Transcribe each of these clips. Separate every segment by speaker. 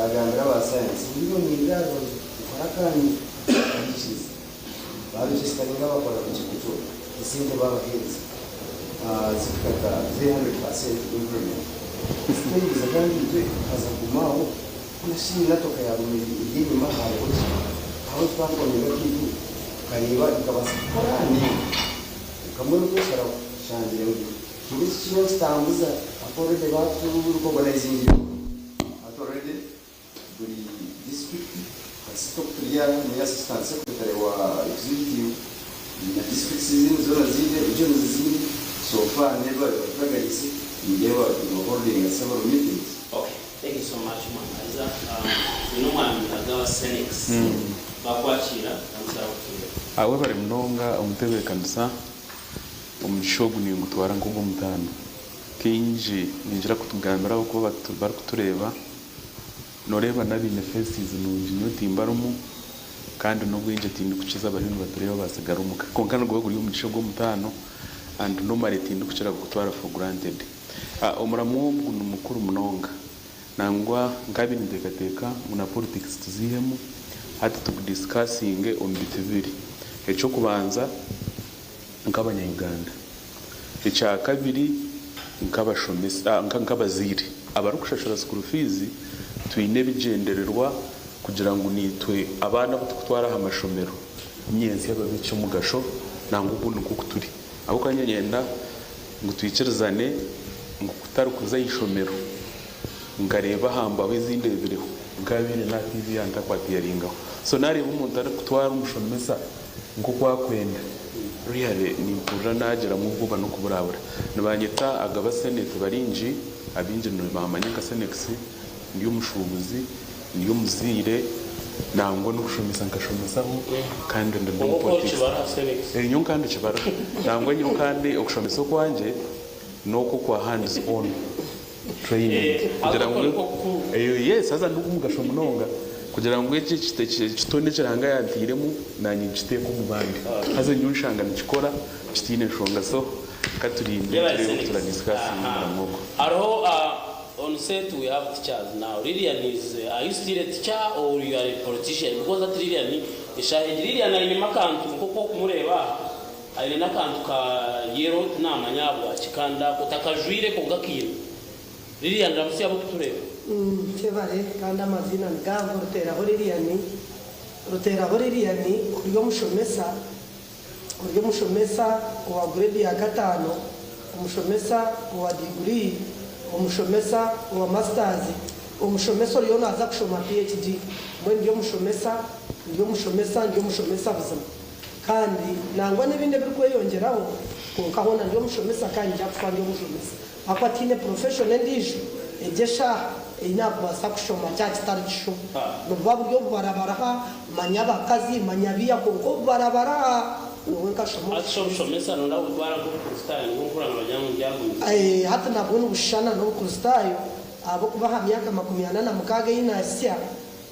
Speaker 1: Naagambira aba sayansi ngu nyowe nindya aha rubaju nkore akaanyu baikiriza. Baaregisitaringa bakora buri kimwe kyona. Esente baabaheereza zihika nka 300% increment. Twebuuza kandi itwe tukaza kuguma aho hoona shi natoka yaaguma eri enyima hariho ki? Ahabw'enki twafominga akaitu tukareeba nikabaasa kukora ninga? Kamwe n'okwesharaho tushangire ngu haine eki kiriyo nikitambuza ahakuba already baaturekogonayizingire hati already buri disiturikiti hati itwe oku turi aha niyo assistant secretary wa executive na disiturikiti ezindi zoona ziine regions ziine so far nindeeba baturaganiise nindeeba nibaholdinga several meetings.
Speaker 2: Ok thank you so much mwami Isaac twine omwami Agaba Senex bakwakiira namushaba kutureeba.
Speaker 3: Webare munonga omutebeekanisa, omugisha ogu ningutwara nk'ogw'omutaano. Kaingi ningira kutugambira ahabw'okuba barikutureeba, nooreeba n'abaine faces nungi nyowe timbarimu kandi n'obwengye tindikukiza abariyo nibatureeba baatsigara omuka. Kwonka niguba guri omugisha ogw'omutaano and normally tindikukira kugutwara for granted. Omuramo ogu nimukuru munonga. Nangwa nkaabaire ninteekateeka ngu na politics tuziihemu hati tugu discussinge omu biti bibiri. Eky'okubanza nk'abanya Uganda, ekyakabiri nk'abashomesa nk'abazaire abarikushashura school fees twine ebigyendererwa kugira ngu naitwe abaana abu turikutwara aha mashomero nyentsya babe eky'omugasho nangwa ogu nikwo oku turi. Ahabw'okuba nyowe niinyenda ngu twikirizane ngu kutari kuza aha ishomero nkareeba aha mbaho ezi ndeebireho nkaabaire n'aha tiivi yaaba ntakwatiyaringaho. So naareeba omuntu arikutwara omushomesa nk'oku akwenda, really nimpurira naagiramu obwoba n'okuburabura. Nibanyeta Agaba Senate baringi, abaingi nibammanya nka Senex, ndi omushuubuzi, ndi omuzaire, nangwa n'okushomesa nkashomesaho kandi ndi n'omu
Speaker 2: Kwonka
Speaker 3: politics.
Speaker 2: okibara Senex?
Speaker 3: Nyowe nka ndikibara. Nangwa nyowe kandi okushomesa okwangye n'okwo okwa hands on training kugira ngu yes haza n'ogw'omugasho munonga kugira ngu eki ekitone eki Ruhanga yantairemu nanye nkiteeke omu bandi haza nyowe nshanga nikikora kitaine nshonga so katurinde
Speaker 2: Yebare
Speaker 3: tureebe oku
Speaker 2: Senex.
Speaker 3: tura discussinge
Speaker 2: Aha.
Speaker 3: omurimo ogu.
Speaker 2: Hariho on set we have teachers now Lilian is are you still a teacher or you are a politician because that Lilian eshaaha egi Lilian ainemu akantu nk'oku orikumureeba aha Aine n'akantu ka yellow tinamanya ahabwaki kandi ako takajwire kwonka akaine. Lilian ramutsya abarikutureeba.
Speaker 4: Kyebare kandi amaziina nigago Ruteraho Lilian Ruteraho Lilian ori omushomesa ori omushomesa owa grade ya katano, omushomesa owa diguri, omushomesa owa masters, omushomesa oriyo naza kushoma PHD mbwenu ndi omushomesa ndi omushomesa ndi omushomesa buzima. Kandi nangwa n'ebindi ebirikweyongyeraho, kwonka hoona ndi omushomesa kandi ningya kufa ndi omushomesa. Ahakuba tihaine profession endiijo egi eshaaha ei naakubaasa kushoma kyaba kitari kishuba. Nibuba buri obubarabaraha, manya abakazi, manya biya, kwonka obubarabaraha nyowe nkashoma
Speaker 2: Hati shi
Speaker 4: obushomesa.
Speaker 2: obushomesa nooyenda kubutwara nk'Obukristaayo ngu nkuranga nibagira ngu ndyagumizamu?
Speaker 4: Hati nabwo nibushushana n'Obukristaayo ahabw'okuba aha myaka 46 ei naahitsya,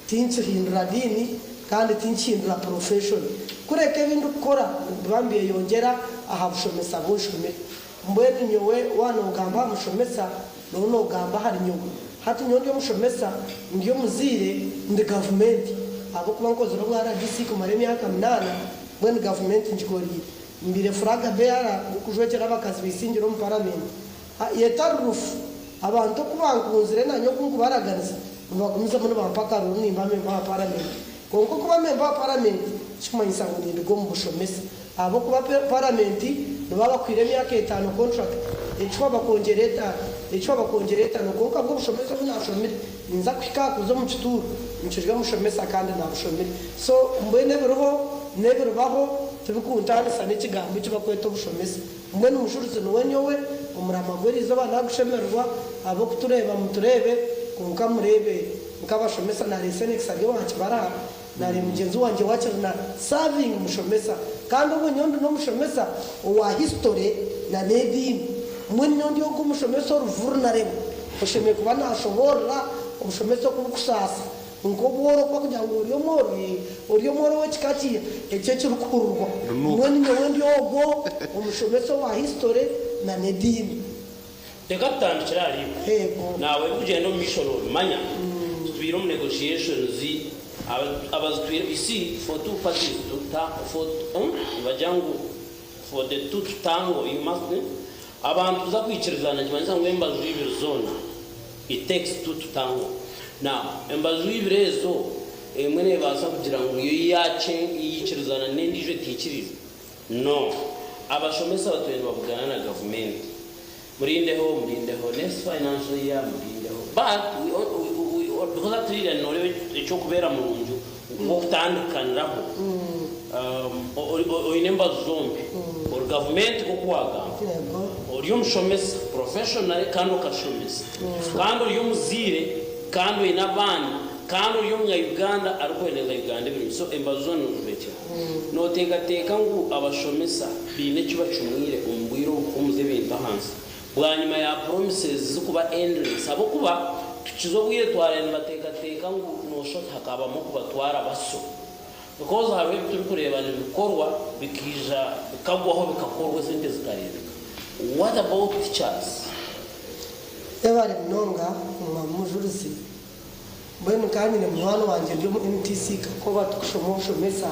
Speaker 4: Tinkihindura diini kandi tinkihindura profession. Kureka ebi ndikukora nibiba nibyeyongyera aha bushomesa bu nshomire. Mbwenu nyowe waaba nogamba aha mushomesa, nooba nogamba ahari nyowe. Hati nyowe ndi omushomesa, ndi omuzaire, ndi gavumenti. Ahabw'okuba nkozire obwa rdc kumara emyaka munaana, mbwenu gavumenti ngikoriire. Mbaire flag bearer ndikujwekyera abakazi b'eisingiro omu paramenti. Yeta rufu. Abantu oku bankunzire naanye oku nkubaraganisa, nibagumizamu nibampa akaruuru nimba memba wa paramenti. Kwonka okuba memba wa paramenti tikikumanyisa ngu ninduga omu bushomesa. Ahabw'okuba paramenti nibaba bakuhaire emyaka etaano contract, ekihwa bakwongyera etaano, ekihwa bakwongyera etaano kwonka bwo obushomesa obu naashomire ninza kuhika aha kuza omu kituuro nkiri omushomesa kandi naabushomire. So mbwenu ebiriho n'ebiribaho tibikuntaanisa n'ekigambo eki bakweta obushomesa. Mbwenu omushurutsi niwe nyowe, omurama gw'erizooba nagushemererwa, ab'okutureeba mutureebe, kwonka mureebe nk'abashomesa nari Senex ari owa Kibaraha, nari mugyenzi wangye wakiri na serving mushomesa, kandi obwo nyowe ndi n'omushomesa owa history na n'ediini. Mbwenu nyowe ndi ogwo omushomesa ori vulnerable, oshemereire kuba nashoboorora obushomesa oku bukusaasa. Nk'obworo kuba kugira ngu ori omworo, ee, ori omworo ow'ekika kiiha? Ekyo ekirikuhurirwa.
Speaker 3: Runuuka.
Speaker 4: Mbwenu nyowe ndi ogwo omushomesa owa history na n'ediini.
Speaker 2: Reka tutandikire ahari iwe.
Speaker 4: Eego.
Speaker 2: Naawe ebirikugyenda omu maisho noobimanya. Tubaire omu negotiations abazitwire you see for two parties to ta for nibagira ngu for the two to tango you must abantu kuza kwikirizana nikimanyisa ngu embaju ibiri zoona it takes two to tango now embaju ibiri ezo emwe nebaasa kugira ngu yo yikirizana n'endiijo etiikirize no abashomesa batwire nibabugana na gavumenti. Murindeho, murindeho, next financial year murindeho but we, we, we, we, because hati noreeba ekyokubeera murungi w'okutandikaniraho oine embazu zombi, ori gavumenti nk'oku wagamba, ori omushomesa professionally kandi okashomesa, kandi ori omuzaire kandi oine abaana, kandi ori omunya-Uganda arikwendeza Uganda ebirungi, so embazu zoona nozirekyera. Nooteekateeka ngu abashomesa baine eki bacumwire omu bwire obu kuhumuza ebintu ahansi bwanyima ya promises zikuba endless ahabw'okuba tukize obwire twareeba nibateekateeka ngu noshusha oti hakabamu okubatwara baso because hariho ebi turikureeba nibikorwa bikaija bikagwaho bikakorwa esente zikareebeka what about teachers?
Speaker 4: Yebare munonga omwami Mujurizi. Mbwenu nkaba nyine munywani wangye ndi omu MTC Kakoba tukushoma obushomesa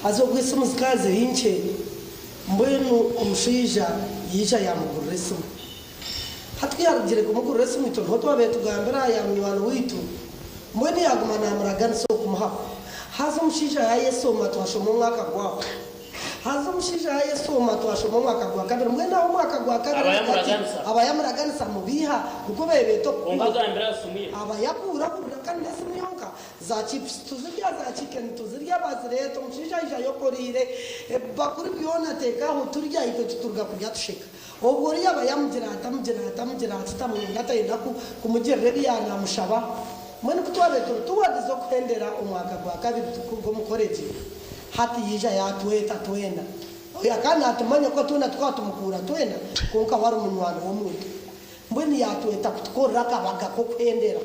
Speaker 4: haza obwo esimu zikaba ziri nkye mbwenu omushaija yaija yamugurira esimu. Hati kuyarugire kumugurira esimu itwe niho twabaire tugambira ya munywani waitu mbwenu yaguma namuraganisa okumuhaho haza omushaija yayesoma twashoma omwaka gwaho. Haza omushaija yaayesoma twashoma omwaka gwa kabiri mbwenu aho omwaka gwa kabiri
Speaker 2: Aba
Speaker 4: ahagati
Speaker 2: yamuraganisa.
Speaker 4: aba yamuraganisa amubiiha nikwo bebeeta
Speaker 2: Kwonka
Speaker 4: okukuura.
Speaker 2: agambira aha simu ye.
Speaker 4: Aba yakuurahurira kandi n'esimu yonka za chips tuzirya za chicken tuzirya bazireeta omushaija aija ayokoriire ebibakuri byona ateeka aho turya itwe tuturuga kurya tusheka. Obwo oriya aba yamugira ati amugira ati amugira ati tamwenda atayenda kumugirira ebi yaanamushaba. Mbwenu ku twabaire turi towards okuhendera omwaka gwa kabiri turikuruga omu college, hati yaija yaatweta twena. Oya akaba naatumanya ahabw'okuba twena tukaba tumukuura twena, kwonka we ari munywani w'omuntu. Mbwenu yaatweta kutukorera akabaga k'okuhendera.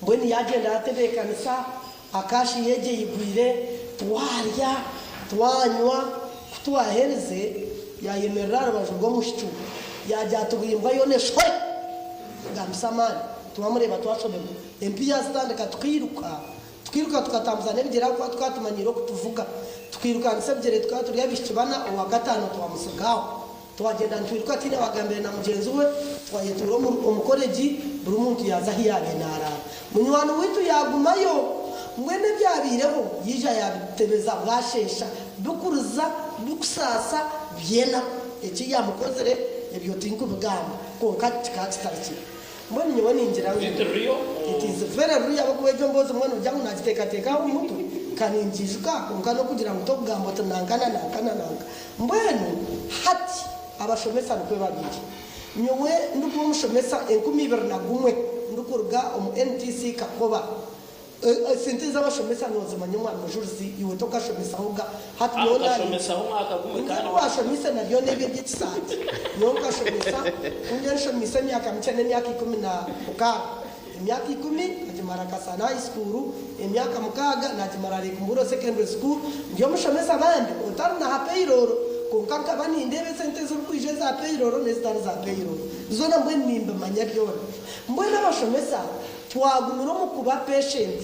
Speaker 4: Mbwenu yaagyenda yaatebeekanisa akaashi yeegi eyigwire, twarya, twanywa, ku twaherize yaayemerera aha rubaju rw'omushcu yaagira ati buri mbwa yoona eshwe! Tugambisa amaani, twamureeba twashoberwa, empiiha yaazitandika tukairuka, tukairuka tukatambuza n'ebigyere ahabw'okuba tukaba tumanyiire oku tuvuga, tukairukanisa ebigyere tukaba turi abaishiki bana, owakataano twamutsiga aho. Twagyenda nitwiruka tihaine owaagambire na mugyenzi we, twayetuura omu koregi buri muntu yaaza ahu yaabaire naaraara. Munywani waitu yaagumayo. Mbwenu ebyabaireho yaija yaabitebeza bwasheesha bikuriza, bikusaasa, by'enaku. Eki yaamukozire ebyo tinkubigamba kwonka kikaba kitari kibi. Mbwenu nyowe ningira ngu
Speaker 2: Is it real or.
Speaker 4: it is very real ahabw'okuba egyo mboozi mbwenu nogira ngu naagiteekateeka omu mutwe ka ningiijuka kwonka n'okugira ngu tokugamba oti nanka na nanka na nanka. Mbwenu hati abashomesa nikwo babaire. Nyowe ndikuba omushomesa 2001 ndikuruga omu NTC Kakoba. Esente ez'abashomesa nozimanya omwana mujurizi iwe tokashomesahoga. Hati nyowe nari
Speaker 2: Akashomesaho omwaka gumwe kandi
Speaker 4: Mbwenu washomeise naryo n'ebyo eby'ekisaati. Nyowe nkashomesa ku ndiyo nshomeise emyaka mikye n'emyaka 16. Emyaka ikumi nkagimara Kasana High School, emyaka mukaaga nagimara Lake Mburo Secondary School ndi omushomesa bambi otari naha payroll kwonka nkaba nindeeba esente ezirikwija eza payroll n'ezitari za payroll zoona mbwenu nimbimanya byona. Mbwenu abashomesa twagumire omu kuba patient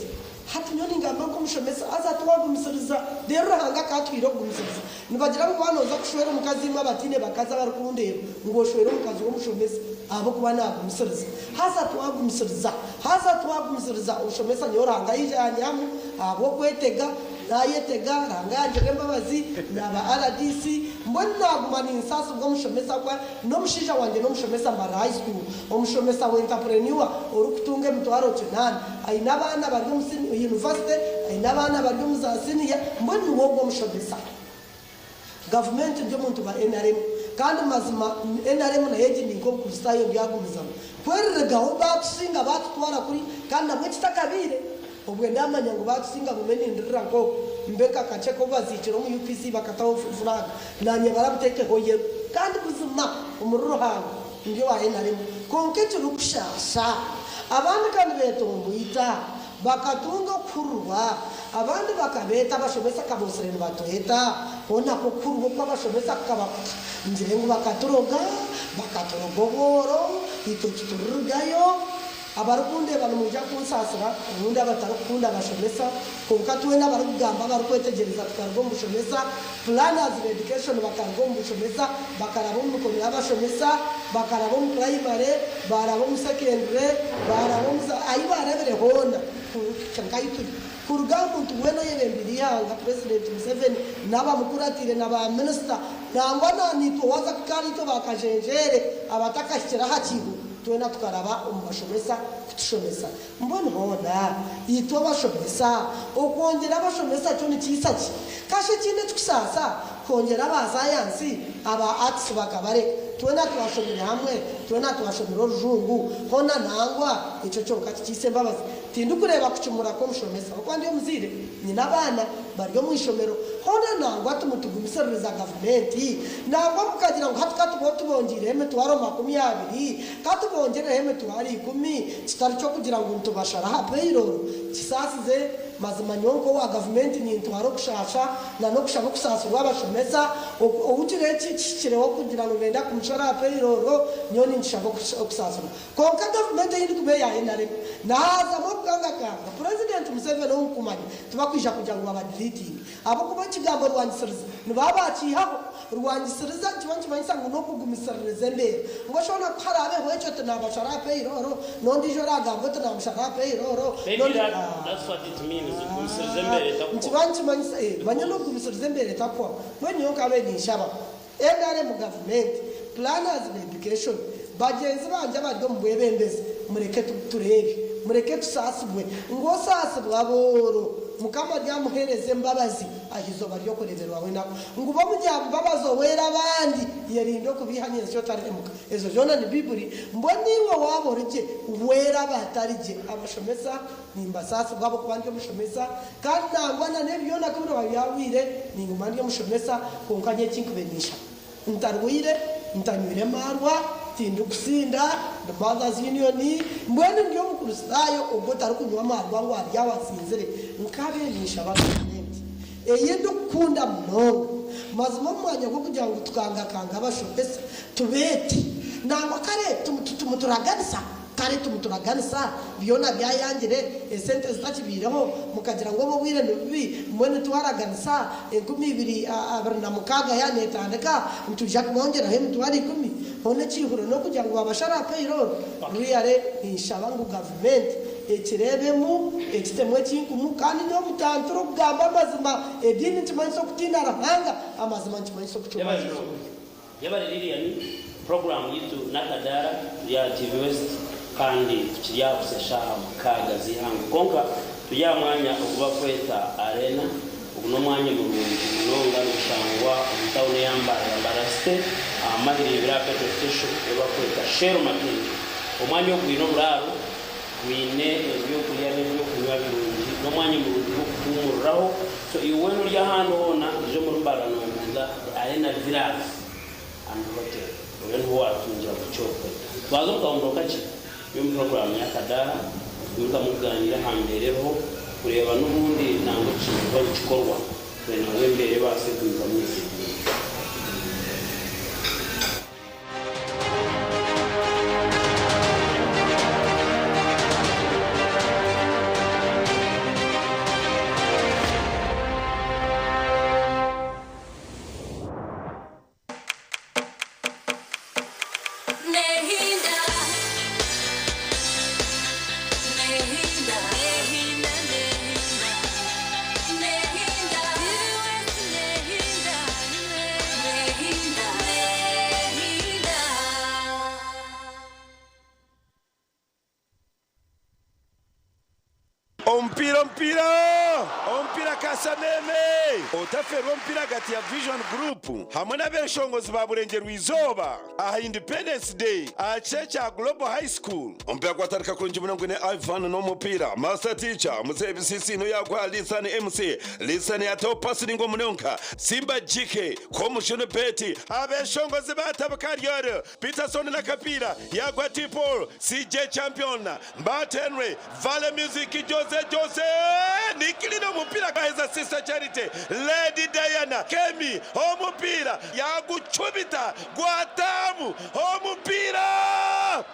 Speaker 4: Hati nyowe ningamba nk'omushomesa, haza twagumisiriza, reero Ruhanga akatuhaire okugumisiriza. Nibagira ngu waaba nooza kushwera omukazi imwe abataine bakazi abarikundeeba, ngu oshwere omukazi w'omushomesa ahabw'okuba naagumisiriza. Haza twagumisiriza, haza twagumisiriza, obushomesa nyowe Ruhanga yaija yaanyihamu ahabw'okwetega, naayetega, Ruhanga yangirira embabazi, naaba rdc, mbwenu naaguma ninsaasibwa omushomesa ahabw'okuba N'omushaija wangye n'omushomesa Mbarara High School, omushomesa wa entrepreneur orikutunga 800,000, aine abaana bari omu university, aine abaana bari omu za senior, mbwenu niwe ogwo omushomesa. Gavumenti ndi omuntu wa nrm kandi mazima nrm nayo egi ndi nk'obukristaayo ndyagumizamu kweririgaho baatusinga baatutwara kuri kandi nabwo ekitakabaire. Obwe ndamanya ngu batusinga ngume nindirira nk'oku mbe nka kakye k'obu baziikire omu UPC bakataho flag nanye barabutekeho yellow kandi buzima omuri Ruhanga ndi owa nrm kwonka ekirikushaasha abandi ka nibetomboita bakatunga okuhurirwa abandi bakabeeta abashomesa kabosire nibatweta hoona kwo okuhurirwa okwabashomesa kukaba kuta ngire ngu bakaturoga bakaturoga obworo itwe titururugayo. Abarikundeeba nimwija kunsaasira, obundi abatarikukunda abashomesa, kwonka twena abarikugamba abarikwetegyereza tukaruga omu bushomesa, planners ba education bakaruga omu bushomesa, bakaraba omu mikono y'abashomesa, bakaraba omu primary, baaraba omu secondary, baaraba omu za ahi baarabire hoona kuhika nk'ahi turi. Kuruga aha muntu weena oyebembeire eihanga, Purezidenti Museveni n'abamukuratiire na ba minisita nangwa na naitwe waaza kuhika ahari itwe ba kajenjeere abatakahikire aha kiibo, Twena tukaraba omu bashomesa kutushomesa. Mbwenu hoona itwe abashomesa, okwongyera abashomesa kyo nikiisa ki? Kasha ekindi ekikusaasa, kwongyera aba sayansi, aba arts bakabareka. Twena twashomire hamwe, twena twashomire orujungu. Hoona nangwa ekyo kyonka tikiisa embabazi. Tindikureeba kucumura kw'omushomesa. Ahabw'okuba ndi omuzaire, nyine abaana bari omu ishomero. Hoona nangwa timutugumisiririza gavumenti? Nangwa mukagira ngu hati ka tube tubongyeireho emitwaro 20, ka tubongyereho emitwaro ikumi, kitari ky'okugira ngu nitubashara aha payroll. Kisaasize, mazima nyowe nk'owa gavumenti nintwara okushaasha na n'okushaba okusaasirwa abashomesa. Ou kiro eki kihikireho kugira ngu nibenda kumushara aha payroll, nyowe ninkishaba okusaasirwa. Kwonka gavumenti ei ndikuba eya nrm nahazamu okukangakanga Purezidenti Museveni ou nkumanya tibakwija kugira ngu babadilitinge ahabw'okuba ekigambo rwangisiriza nibaba bakiihaho. Rwangisiriza nikiba nikimanyisa ngu n'okugumisiririza embeera. Mbwenu shi hoona ku haraabeho ekyo oti naabashara aha payroll, n'ondiijo oraagambe oti naamushara aha payroll,
Speaker 2: Maybe
Speaker 4: n'ondi
Speaker 2: that, that's what it means, kugumisiriza embeera etakuhwaho.
Speaker 4: Nikiba nikimanyisa, manya n'okugumisiriza embeera etakuhwaho. Mbwenu nyowe nkabaire ninshaba Nrm gavumenti, planners ba education, bagyenzi bangye abari omu bwebembezi mureke tureebe, mureke tusaasibwe ngu osaasibwa abooro Mukama aryamuheereza embabazi aha izooba ry'okureeberwaho enaku, ngu ba omunyambabazi oweera abandi, yerinde okubeiha nyentsya otarihemuka. Ezo zoona ni Baiburi. Mbwenu iwe waaba ori gye, hwera abatari gye. Abashomesa Nimbasaasibwa ahabw'okuba ndi omushomesa, kandi nangwa na n'ebi byona ku biriba byahwaire, ninguma ndi omushomesa, kwonka nyowe eki nkube ninshaba, ntarwaire, ntanywire maarwa, tindikusinda, ndi Mothers Union, mbwenu ndi Omukristaayo ogwo otarikunywa maarwa ngu ari aho asinzire, nkabe ninshaba gavumenti ei ndikukunda munonga. Mazima omu mwanya gw'okugira ngu tukangakanga abashomesa, tubeete, nangwa kare tumuturaganisa. Kare timuturaganisa, byona byayangire, esente zitakibaireho, mukagira ngu obu obwire ni bubi, mbwenu twaraganisa 2026 yaaba netandika, nitwija kubongyeraho 10,000. Hoona ekiihuro n'okugira ngu babashare aha payroll? Really ninshaba ngu gavumenti ekireebemu, ekitemu ekinkumu, kandi nyowe mutantire okugamba amazima, ediini nikimanyisa okutiina Ruhanga, amazima nikimanyisa okucwa emanja ez'oburyo.
Speaker 2: Yebare Lilian, puroguraamu yaitu n'akadaara turi aha TV West kandi tukiri aha kuhitsya shaaha 6 z'eihangwe. Kwonka turi aha mwanya ogu barikweta Arena. Ogu n'omwanya murungi munonga nigushangwa omu tauni eya Mbarara, Mbarara City, aha mahiro ebiri aha petrol station ei barikweta Shell Makingi. Omwanya ogu gwine oburaaro, gwine ebyokurya n'ebyokunywa birungi. N'omwanya murungi gw'okuhuumuriraho. So iwe weena ori ahandi hoona ija omuri Mbarara nobuuza the Arena Villas and Hotel oryo niho watungira buri kyorikwenda. Twaza omu kahumuro kakye y'omu puroguraamu y'akadaara tugumizamu kugaaniira aha mbeera eriho kureeba n'obundi nangwa ekishemereire kuba nikikorwa kwenda ngu embeera ebaase kugumizamu neehinduka.
Speaker 5: Omupiira omupiira omupiira Kasameme! Otaferwa omupiira ahagati ya Vision Group hamwe n'abeshongozi ba Burengyerwa Izooba aha Independence Day aha kishaayi kya Global High School. Omupiira gwatandika kurungi munonga gwine Ivan n'omupiira, Master Teacher, Muzehe Bisisiino yaguha Lisan MC, Lisan yataho pasi ningwa munonga, Simba GK, Komushunu Betty, abeshongozi batabuka Ariel, Peterson n'akapiira yagwa T-Paul, CJ Champion, Mbat Henry, Vale Music, Jose. Jose Nikilina omupiira gwaheza Sister Charity Lady Diana Kemi omupiira yagucumita gwataamu omupiira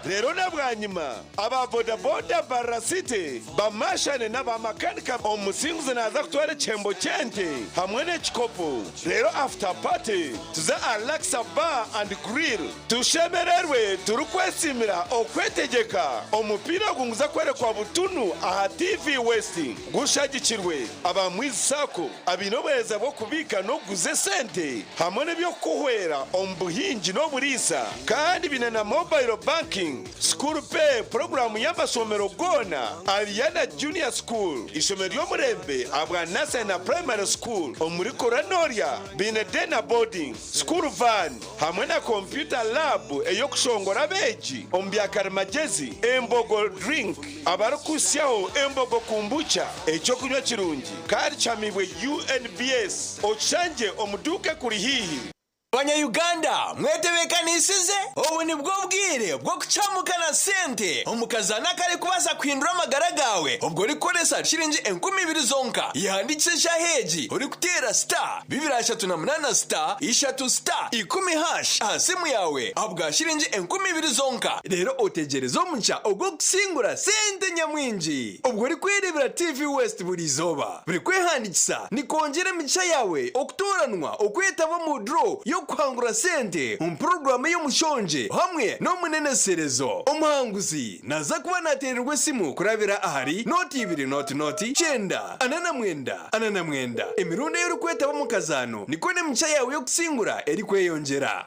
Speaker 5: reero na bwanyima aba boda boda Mbarara City bamashane n'aba makanika omusinguzi naaza kutwara ekihembo ky'ente hamwe n'ekikopo reero after party tuze aha Laksa Bar and Grill Tushemererwe turikwesiimira okwetegyeka. Omupiira ogu nguza kworekwa butunu aha TV West. Gushagikirwe aba Mwizi Sacco abaine obuheereza bw'okubiika n'okuguza esente hamwe n'eby'okukuhwera omu buhingi n'oburiisa kandi baine na Mobile Banking, School Pay puroguraamu y'amashomero goona, Ariana Junior School, eishomero ry'omurembe ahabwa Nursery na Primary School omuri Koronorya baine Day na Boarding, School Van. hamwe na kompyuta laabu ey'okushongora abeegi omu bya karimagyezi, Embogo Drink, abarikuhitsyaho Embogo Kombucha, eky'okunywa kirungi kandi kihamiibwe UNBS, okishangye omu duuka ekuri haihi.
Speaker 6: Banya Uganda mwetebekanisize? Obu nibwo bwire bw'okucamuka na sente omu kazaano akarikubaasa kuhindura amagara gaawe obwo orikukoresa shiringi 2000 zonka. Yehandiikise eshaaha egi orikuteera star 238 star ishatu star ikumi hash aha simu yaawe ahabwa shiringi 2000 zonka reero otegyereze omugisha ogw'okusingura sente nyamwingi obwo orikwereebera TV West buri izooba. Buri kwehandiikisa nikwongyera emigisha yaawe okutooranwa okwetaba omu draw y'okuhangura sente omu puroguraamu ey'omushongye hamwe n'omuneneserezo. Omuhanguzi naaza kuba naateererwa esimu kurabira ahari nooti ibiri nooti nooti kyenda 49. 49. Emirundi ei orikwetaba omu kazaano nikwo n'emigisha yaawe y'okusingura erikweyongyera.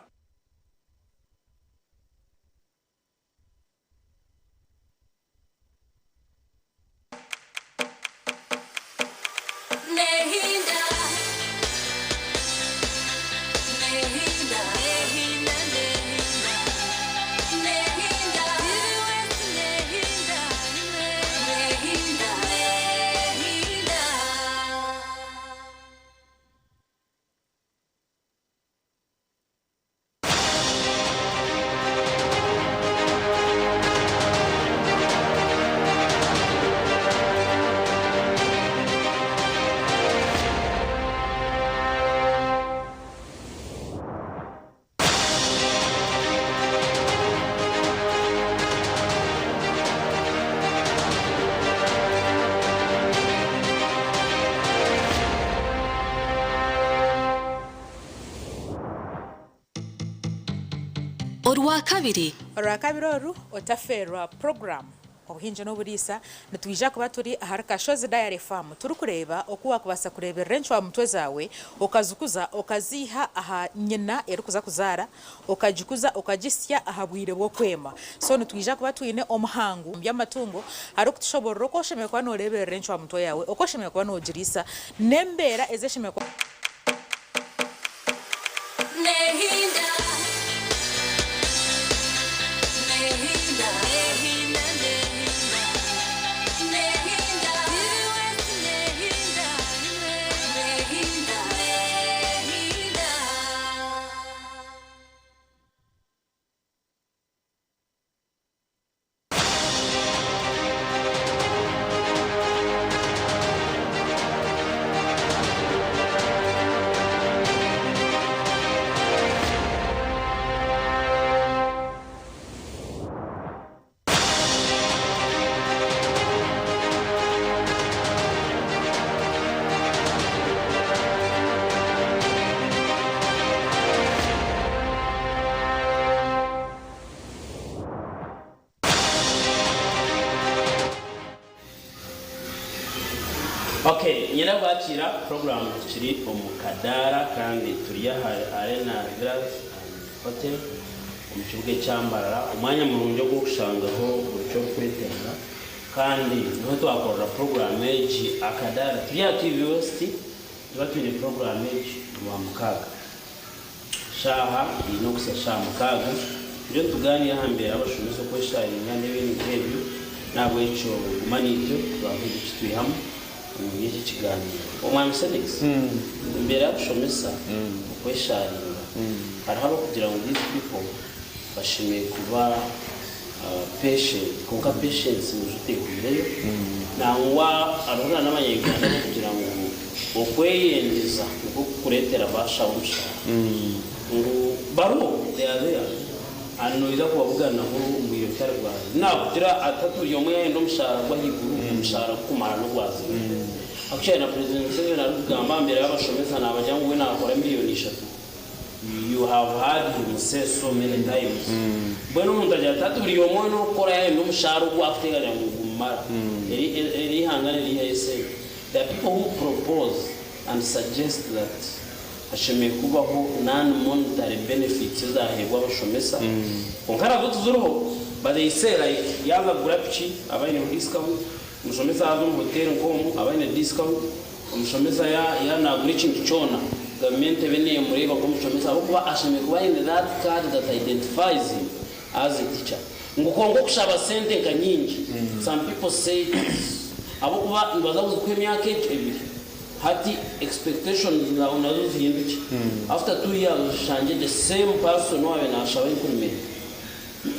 Speaker 7: Orwakabiri.
Speaker 8: Orwakabiri oru otafeerwa puroguraamu Obuhingi n'Oburiisa, nitwija kuba turi ahari Kashozi Diary Farm turikureeba oku waakubaasa kureeberera encwamutwe zaawe okazikuza okaziiha aha nyina erikuza kuzaara okagikuza okagisya aha bwire bw'okwema. So nitwija kuba twine omuhangu omu by'amatungo arikutushoborora oku oshemereire kuba nooreeberera encwamutwe yaawe, oku oshemereire kuba noogiriisa n'embeera ezi eshemereire kuba.
Speaker 2: Ok, nyine kwakiira puroguraamu tukiri omu kadaara kandi turi aha Arena Villas and Hotel omu kibuga ekya Mbarara, omwanya murungi ogw'okushangaho buri ky'orikwetenga kandi niho twakorera puroguraamu egi akadaara. Turi aha TV West, nituba twine puroguraamu egi Orwamukaaga. Shaaha eine okuhitsya shaaha mukaaga, turiyo nitugaaniira aha mbeera abashomesa okweshaaringa n'ebindi nk'ebyo. N'ahabw'ekyo guma naitwe tubaase kugira eki twihamu omuri eki ekigaaniiro. Omwami Felix, embeera y'abashomesa okweshaaringa, hariho abarikugira ngu these people bashemereire kuba. Patient kwonka patience noija oteehwireyo. Nangwa hariho na n'abanya-Uganda abarikugira ngu okweyendeza nikwo kukureetera baashaba omushara. Ngu bariho, they are there and noija kubabuganaho omu bwire butari bwa hare. Naakugira ati buri omwe yaayenda omushaara gw'ahaiguru, omushaara gukumara n'ogwazima. Actually na President Museveni arikugamba aha mbeera y'abashomesa naabagira ngu we naakora miriyoni ishatu. You have heard him say so many times. Mbwenu omuntu agira ati hati buri omwe weena orikukora yayenda omushaara ogu akuteekateeka ngu nigumumara. Eri eri ihanga niriihayo esente. There are people who propose and suggest that hashemereire kubaho non monetary benefits ezaheebwa abashomesa. Kwonka nazo tiziriho but they say like yaaza kugura piki aba aineho discount, omushomesa yaaza omu hotel nk'omu aba aine discount. Omushomesa ya nagura ekintu kyona, gavumenti ebe nemureeba nk'omushomesa ahabw'okuba ashemereire kuba aine that card that identifies him as a teacher. Ngu kwonka okushaba sente nka nyingi, some people say it is ahabw'okuba nibaza kuzikuha emyaka egyo ebiri, hati expectations zaawe nazo zihindukye. After 2 years oshangye the same person owaabaire nashaba increment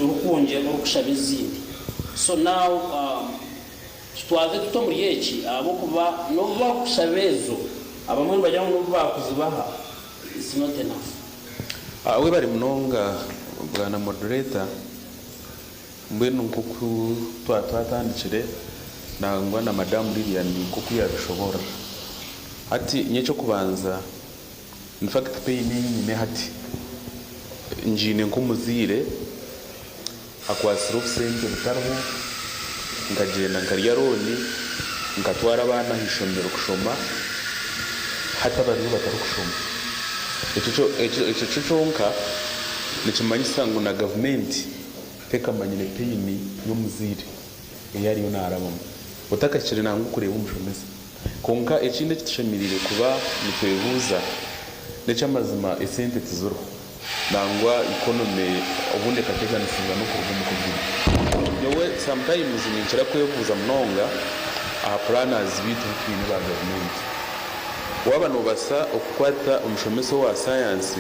Speaker 2: orikwongyera orikushaba ezindi. So now Tutwaze tuta omuri eki? Ahabw'okuba n'obu baakushaba ezo, abamwe nibagira ngu n'obu baakuzibaha, it's not enough.
Speaker 3: Webare munonga bwana moderator, mbwenu nkoku twaba twatandikire nangwa na madamu Lilian nkoku yabishoborora hati nyowe ekyokubanza in fact pain eyi nyine hati ngiine nkomuzaire Akwatsire obusente butariho, nkagyenda nkarya looni, nkatwara abaana aha ishomero kushoma, hati abariyo batarikushoma. Ekyo kyo kyonka nikimanyisa ngu na gavumenti tekamanyire pain y'omuzaire ei ariyo naarabamu. Otakahikire nangwa kureeba omushomesa. Kwonka ekindi eki tushemereire kuba nitwebuuza n'eky'amazima esente tiziriho. Nangwa economy obundi ekateganisibwa n'okuruga omu Covid. Nyowe sometimes ninkira kwebuuza munonga aha planners beitu abu twine ba gavumenti. Waaba nobasa okukwata omushomesa owa science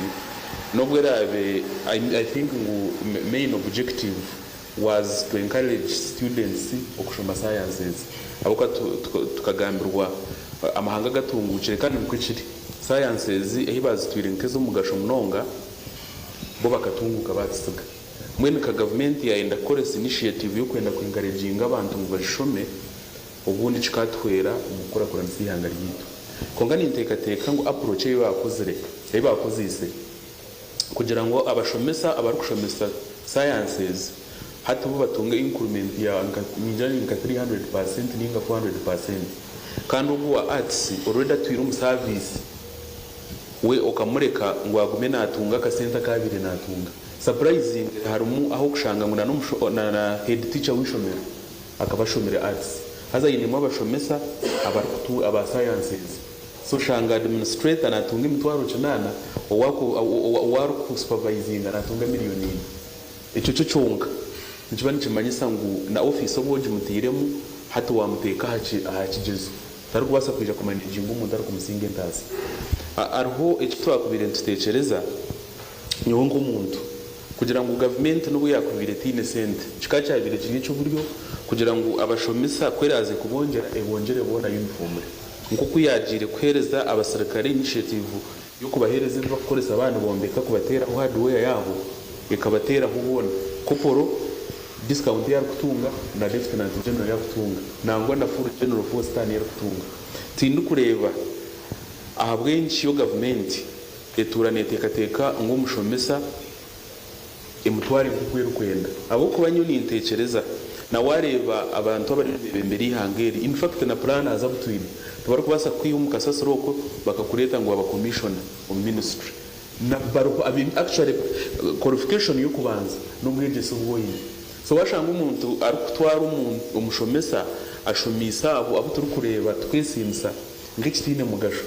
Speaker 3: n'obu eraabe I think ngu main objective was to encourage students okushoma sciences ahabw'okuba tukagambirwa amahanga agatunguukire kandi nikwo kiri. Sciences ehi baazitwire nk'ez'omugasho munonga, bo bakatunguuka baatsitsiga. Mbwenu nka gavumenti yaayenda kukoresa initiative y'okwenda ku encouraginga abantu ngu bazishome, obundi kikaatuhwera omu kukurakuranisa eihanga ryaitu. Kwonka ninteekateeka ngu approach ei baakozire, ei baakozeise kugira ngu abashomesa abarikushomesa sciences hati bo batunge increment ya nka ningira ni nka 300% ninga 400% kandi ogu owa arts already atwire omu service we okamureka ngu agume natunga akasente aku abaire natunga. Surprisingly harimu ahu okushanga ngu na na head teacher w'eishomero akaba ashomire arts haza ainemu abashomesa abarikutu aba sciences. So oshanga administrator natunga emitwaro kinaana, owu ariku supervisinga natunga miriyoni ina. Ekyo kyo kyonka nikiba nikimanyisa ngu na ofiisi obu ogimutairemu hati wamuteeka aha kigyezo. Tarikubaasa kwija kumanaginga omuntu arikumusinga entaasa. Hariho eki twakubaire nitutekyereza nyowe nk'omuntu kugira ngu gavumenti n'obu yaakubaire etaine sente, kikaba kyabaire kiri eky'oburyo kugira ngu abashomesa ku eraaze kubongyera ebongyere boona yunifomure. Nk'oku yaagiire kuheereza abasirikare initiative y'okubaheereza ebi barikukoresa baaba nibombeka kubateeraho hardware yaabo ekabateeraho boona. Koporo discount ei arikutunga na Lieutenant General ei arikutunga nangwa na full General four star niyo arikutunga. Tindikureeba ahabw'enki yo gavumenti etuura neeteekateeka ngu omushomesa emutware nk'oku erikwenda. Ahabw'okuba nyowe ninteekyereza, na waareeba abantu abari nibeebembera eihanga eri, in fact na planners abu twine, tibarikubaasa kukwiha omu kasasiro okwo bakakureeta ngu waaba commissioner omu ministry. Na bariho, actually qualification y'okubanza n'obwegyese obu oine. So waashanga omuntu arikutwara omushomesa ashomiise abo abu turikureeba tukwesiimisa nk'ekitaine mugasho,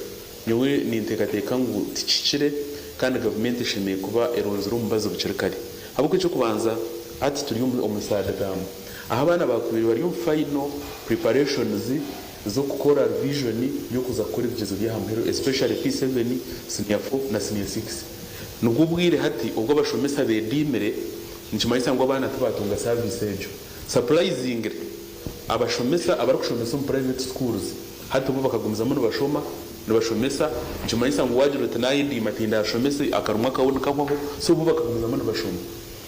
Speaker 3: Nyowe ninteekateeka ngu tikihikire kandi gavumenti eshemereire kuba eronzire omubazi bukiri kare. Ahabw'okuba eky'okubanza hati turi omu third term ahu abaana baakubaire bari omu final preparations z'okukora revision y'okuza kukora ebigyezo by'aha muheru especially P7, senior four na senior six. Nibwo bwire hati obu abashomesa beediimire Nikimanyisa ngu abaana tibatunga service egyo. Surprisingly, abashomesa abarikushomesa omu private schools hati bo bakagumizamu nibashoma, nibashomesa, nikimanyisa ngu wagira oti nayediima tindashomese akarumwa kawe nikahwaho, so bo bakagumizamu nibashoma.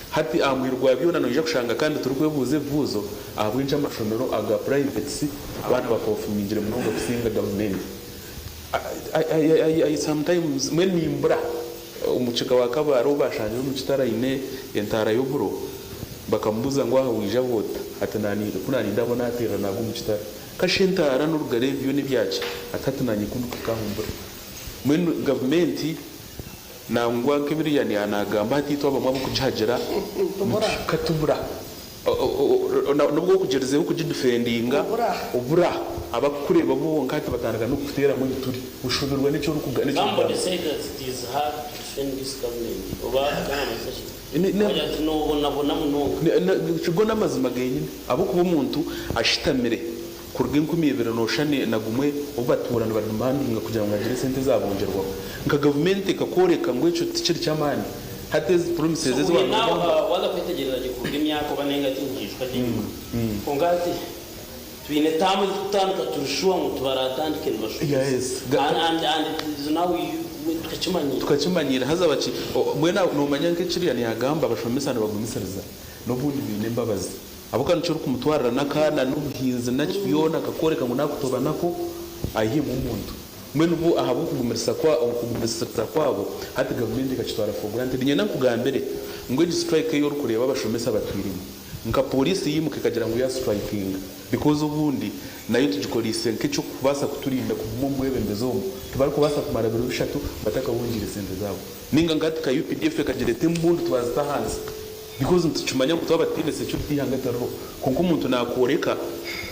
Speaker 3: Hati aha muheru gwa byona noija kushanga kandi turikwebuuza ebibuuzo ahabw'enki amashomero aga privates abaana bapofomingire munonga kusinga gavumenti. I sometimes mbwenu nimbura omukiga wa Kabale ou bashangire omu kitare aine entaara y'oburo bakamubuuza ngu aha waija ota? Ati ku naninda abo nateerera nagwa omu kitare. Kasha entaara n'orugara ebi byona ebyaki? Ati hati nanye ku ndikuhika aho mbura. Mbwenu gavumenti Nangwa nk'ebi Lilian yaanagamba hati itwe abamwe ab'okugihagira nituhika tubura. N'obu orikugyerizeho kugidifendinga obura. Abarikukureeba bo bonka hati batandika n'okukuteeramu ebituri. Oshoberwa n'eki
Speaker 2: Somebody
Speaker 3: orikugamba.
Speaker 2: said that it is hard to defend this government oba akanaamanyisa ki? Akagira ati noobonabona munonga.
Speaker 3: Go n'amazima genyine. Ahabw'okuba omuntu ashutamire Kuruga 2021 obu batuura nibadimandinga kugira ngu hagire esente ezabongyerwaho. Nka gavumenti ekakworeka ngu ekyo tikiri ky'amaani. Hati ezi promises
Speaker 2: So
Speaker 3: ezi
Speaker 2: we now
Speaker 3: waanagamba.
Speaker 2: waaza kwetegyereza gye kuruga emyaka oba nainga tinkiijuka gye enyima kwonka hati twine taamu ezi tukutandika turi sure ngu tibaratandike nibashomesa
Speaker 3: Yes.
Speaker 2: and and and it is now we tukakimanyiira.
Speaker 3: Tukakimanyiira haza baki mbwenu noomanya nk'ekiriya niyagamba abashomesa nibagumisiriza n'obundi baine embabazi. Ahabw'okuba nikyo orikumutwarira n'akaana n'obuhinzi naki byona akakworeka ngu naakutoba nako aihemu omuntu. Mbwenu bo ahabw'okugumirisa kwa okugumisiriza kwabo hati gavumenti ekakitwara for granted. Niinyenda nkugambire ngu egi strike ei orikureeba abashomesa batwiremu nka pooriisi yaimuka ekagira ngu ya strikinga because obundi nayo tugikoreise nk'eky'okubaasa kuturinda kuguma omu bwebembezi omu. Tibarikubaasa kumara biro bishatu batakabongyeire sente zaabo. Nainga nka hati ka UPDF ekagira eti embundu twazita ahansi. Because nitukimanya ngu twaba tutaine security eihanga tiriho. Kwonka omuntu nakworeka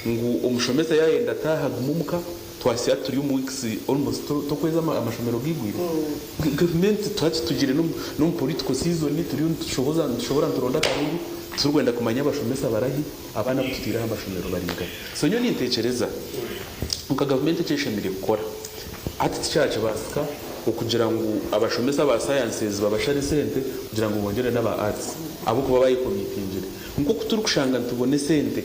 Speaker 3: ngu omushomesa yayenda ataahe agume omuka, twahitsya hati turi omu weeks almost tokwezi amashomero gaigwire. Gavumenti hati tugiire nomu political season turiyo nitushohoza nitushohora nituronda akaruru, titurikwenda kumanya abashomesa barahi, abaana abu tutaire aha mashomero bari nkahi. So nyowe nintekyereza nka gavumenti eki eshemereire kukora hati tikyakibaasika okugira ngu abashomesa aba sciences babashare esente kugira ngu bongyere n'aba arts ahabw'okuba bayekomitingire. Nk'oku turikushanga nitubona esente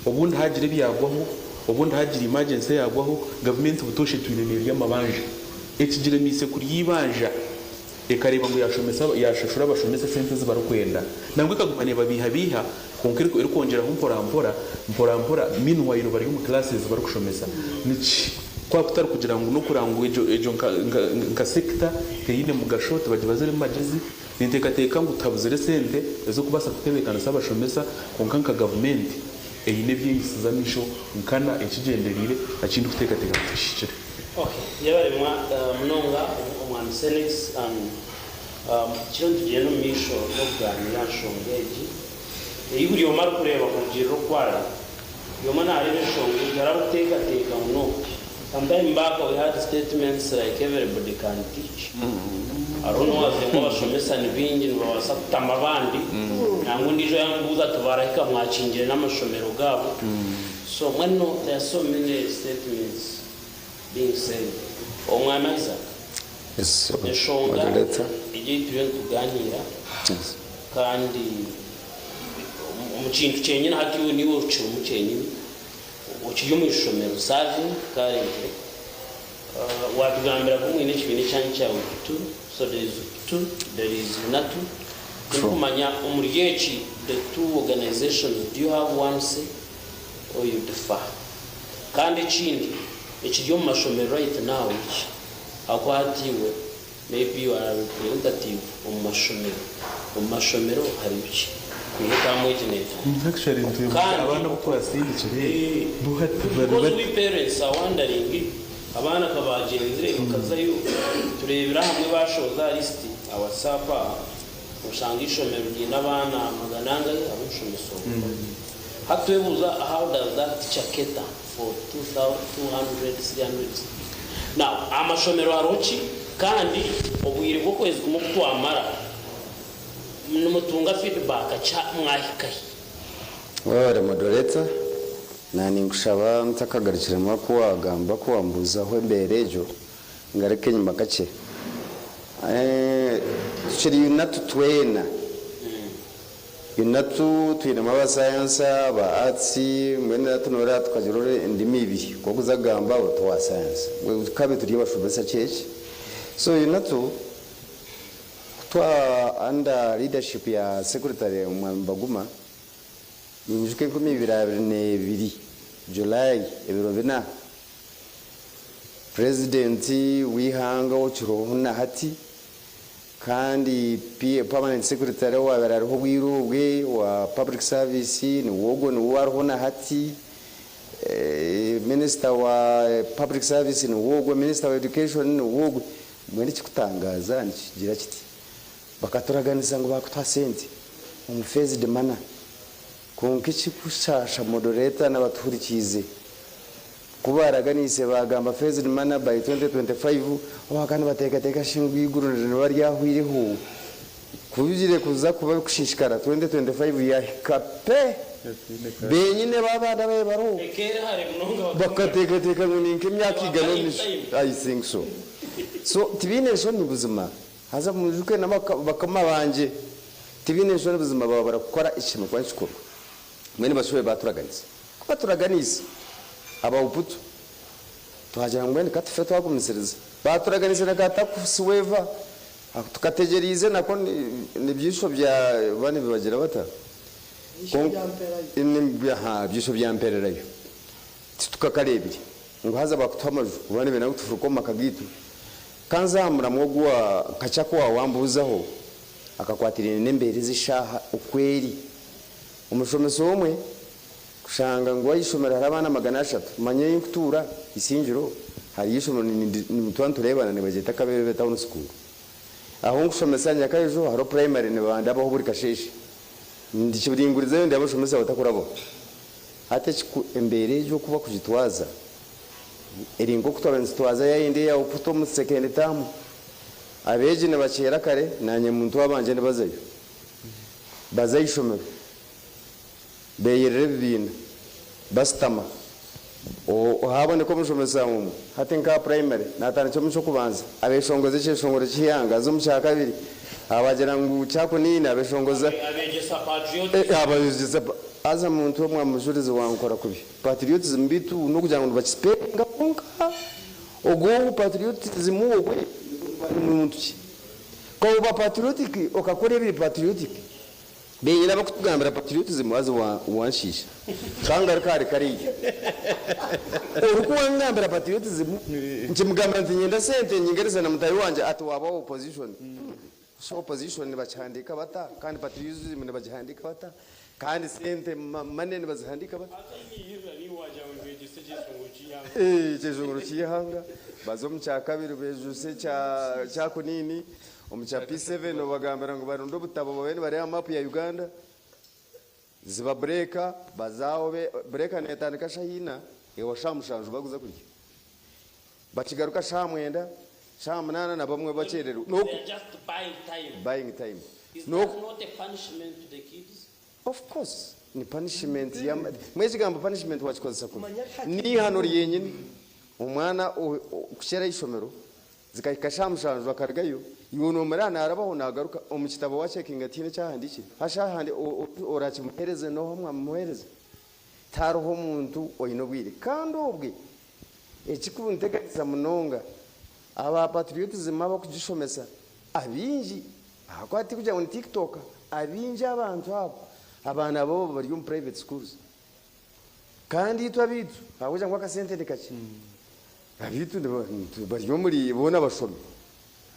Speaker 3: obundi hagira ebyagwaho, obundi hagira emergency eyagwaho, gavumenti butoosha etwire nerya amabanja. Ekigiremeise kurya eibanja Ekareeba ngu yaashomesa yaashashura abashomesa esente ezi barikwenda. Nangwa ekaguma neebabeihabeiha kwonka erikwongyeraho mporampora, mporampora meanwhile bari omu classes barikushomesa. Niki kwaba kutari kugira ngu n'okureba ngu egyo egyo nka nka nka sector teine mugasho, tibagibaziremu magyezi. Ninteekateeka ngu tuhabuzire esente ez'okubaasa kutebeekanisa abashomesa kwonka nka gavumenti eine ebi eyisize amaisho nkana ekigyendereire ekindikuteekateeka ngu tikihikire.
Speaker 2: Ok yebare munonga omwami Senex and kiro nitugyenda omu maisho n'okuganira aha nshonga egi ei buri omwe arikureeba kurugiirira oku ari. Buri omwe nareeba enshonga egi hariho arikuteekateeka ngu no sometime back we had statements like everybody can teach hariho n'owagira ngu abashomesa ni baingi nibabaasa kutama abandi nangwa ondiijo yambuuza ati barahika mwakingire n'amashomero gaabo so mbwenu there are so many statements Being said, Omwami Isaac,
Speaker 1: Yes,
Speaker 2: enshonga
Speaker 1: moderator.
Speaker 2: egi ei turiyo nitugaaniira
Speaker 1: Yes.
Speaker 2: kandi omu kintu kyenyini hati iwe niiwe okirimu kyenyini, okiri omu ishomero serving currently, waatugambira ku mwine ekibiina ekyanyu kya UPTU, so there is UPTU, there is UNATU, tindikumanya omuri eki the two organizations do you have one say or you differ? Kandi ekindi ekiri omu mashomero right now eki ahakuba hati iwe maybe you are a representative omu mashomero, omu mashomero hariyo ki kwiha etaamu egi netandika?
Speaker 3: Actually nitwebuuza
Speaker 2: Kandi
Speaker 3: abaana abu twasindikire bo hati bari
Speaker 2: because
Speaker 3: bata?
Speaker 2: we parents are wondering abaana ka bagyenzire bakazayo tureebire ahamwe bashohoza aha list aha WhatsApp aha oshanga eishomero riine abaana magana angahi abarikushomesa obwo. Hati twebuuza how does that teacher cater for 200, 300 Now aha mashomero hariho ki kandi obwire bw'okwezi kumwe oku twamara nimutunga feedback ki mwahika hi?
Speaker 1: Webare moderator, na ninkushaba ntakagarukiremu aku wagamba ku wambuuzaho embeera egyo ngaruke enyima kakye. Tukiri UNATU twena. UNATU twinemu aba sayansa, aba arts, mbwenu hati noreeba tukagira ori endimi ibiri, ku orikuza kugamba oti owa sayansa, tukabe turi abashomesa kyeki. So UNATU ku twa under leadership ya secretary Mwami Baguma, ninyijuka 2022 July ebiro bina, President w'eihanga okiriho na hati, Kandi Permanent Secretary owaabaire ariho obwire obwe owa Public Service niwe ogwo niwe ariho na hati, Minister wa Public Service niwe ogwo, Minister wa Education niwe ogwo. Mbwenu ekirikutangaaza nikigira kiti, bakaturaganisa ngu baakutuha sente omu phased manner kwonka ekirikushaasha Moderator n'abatuhurikiize, Ku baaraganiise baagamba phased manner by 2025, owaaka nibateekateeka shi ngu eiguru niriba ryahweireho? Ku bigire kuza kuba bikushishikara 2025 yahika pe! Benyine b'abaana ababaire bariho bakateekateeka ngu ni nk'emyaka igana omu maisho. I think so. So tibaine nshoni buzima. Haza mwijuke na bakama bangye tibaine nshoni buzima baba barakukora ekishemereire kuba nikikorwa. Mbwenu bashobe baaturaganisa. Ku baturaganiise, Abahuputu, twagira ngu mbwenu ka tufe twagumisiriza. Baaturaganiise na ka tax waiver, aku tukategyereize nako n'ebyisho bya oba nibibagira bata? Aha, ebyisho bya mpererayo. Titukakareebire. Ngu haza baakutuha amaju, oba nibenda ngu tufuruke omu maka gaitu. Ka nze aha muramwa ogu wa kakye aku waawambuuzaho, akakwatiraine n'embeera ez'eshaaha oku eri. Omushomesa omwe kushanga ngu aha ishomero hariho abaana 300, manya ei nkutuura, Isingiro, hariyo ishomero nituba nitureebana nibagyeta Kaberebe Town School. Ahu nkushomesa Nyakaijo hariho primary nibandabaho buri kasheeshe. Ndikiringurizayo ndeeba abashomesa batakurabaho. Hati ekiku embeera egyo oku bakugitwaza eri nk'oku twaba nitutwaza yayindi eya okuta omu second term. Abeegi nibakyera kare naanye muntu abangye nibazayo. Baza aha ishomero, beeyerera ebibiina, basitama. Haaboneka omushomesa omwe, hati nk'aha purayimare, naatandikira omu ky'okubanza, abeeshongoza ekyeshongoro ky'eihanga, aza omu kyakabiri, abagira ngu kyakuniina, abeeshongoza.
Speaker 2: Abeegyesa patriotism.
Speaker 1: Abeegyesa haza muntu omwe mujurizi wankora kubi. Patriotism beitu n'okugira ngu nibakisipeeringa kwonka? Ogwo patriotism ogwe ni muntu ki? Ka oba patriotic okakora ebiri patriotic, benyini abakutugambira patriotism haza wanshiisha. Ka ngaruke ahari kariya. Orikuwangambira patriotism nkimugambira nti nyenda sente nyingarisa na mutaahi wangye ati waba owa opposition. Shi opposition nibakihandiika bata kandi patriotism nibagihandiika bata kandi sente money nibazihandiika bata? Ekyeshongoro ky'eihanga baze omu kyakabiri bejuse ekya kunini, omu kya P7 obagambira ngu barunde obutabo babe nibareeba mapu ya Uganda, ziba bureeka baza aho bureeka netandika shaaha ina ehwa shaaha mushanju bakuza kurya. Bakigaruka shaaha mwenda, shaaha munaana na bamwe bakyererwa.
Speaker 2: They are just buying time.
Speaker 1: Buying time.
Speaker 2: Is that not a punishment to the kids?
Speaker 1: Of course ni punishment ya mbwenu ekigambo punishment wakikozesa kubi. N'eihano ryenyine. Omwana kukyera eishomero zikahika shaaha mushanju akarugayo, iwe nomureba narabaho nagaruka omu kitabo wacekinga tihaine ekyahandikire. Hasha orakimuhereze noha mwamuhereza? Tihariho omuntu oine obwire. Kandi obwe Ekikunteganisa munonga, aba patriotism abakugishomesa abaingi ahakuba tikugira ngu ni tiktok, abaingi abantu abo abaana babo bari omu private schools kandi itwe abaitu ahabw'okugira ngu akasente ni kakye, abaitu bari omuri boona bashomi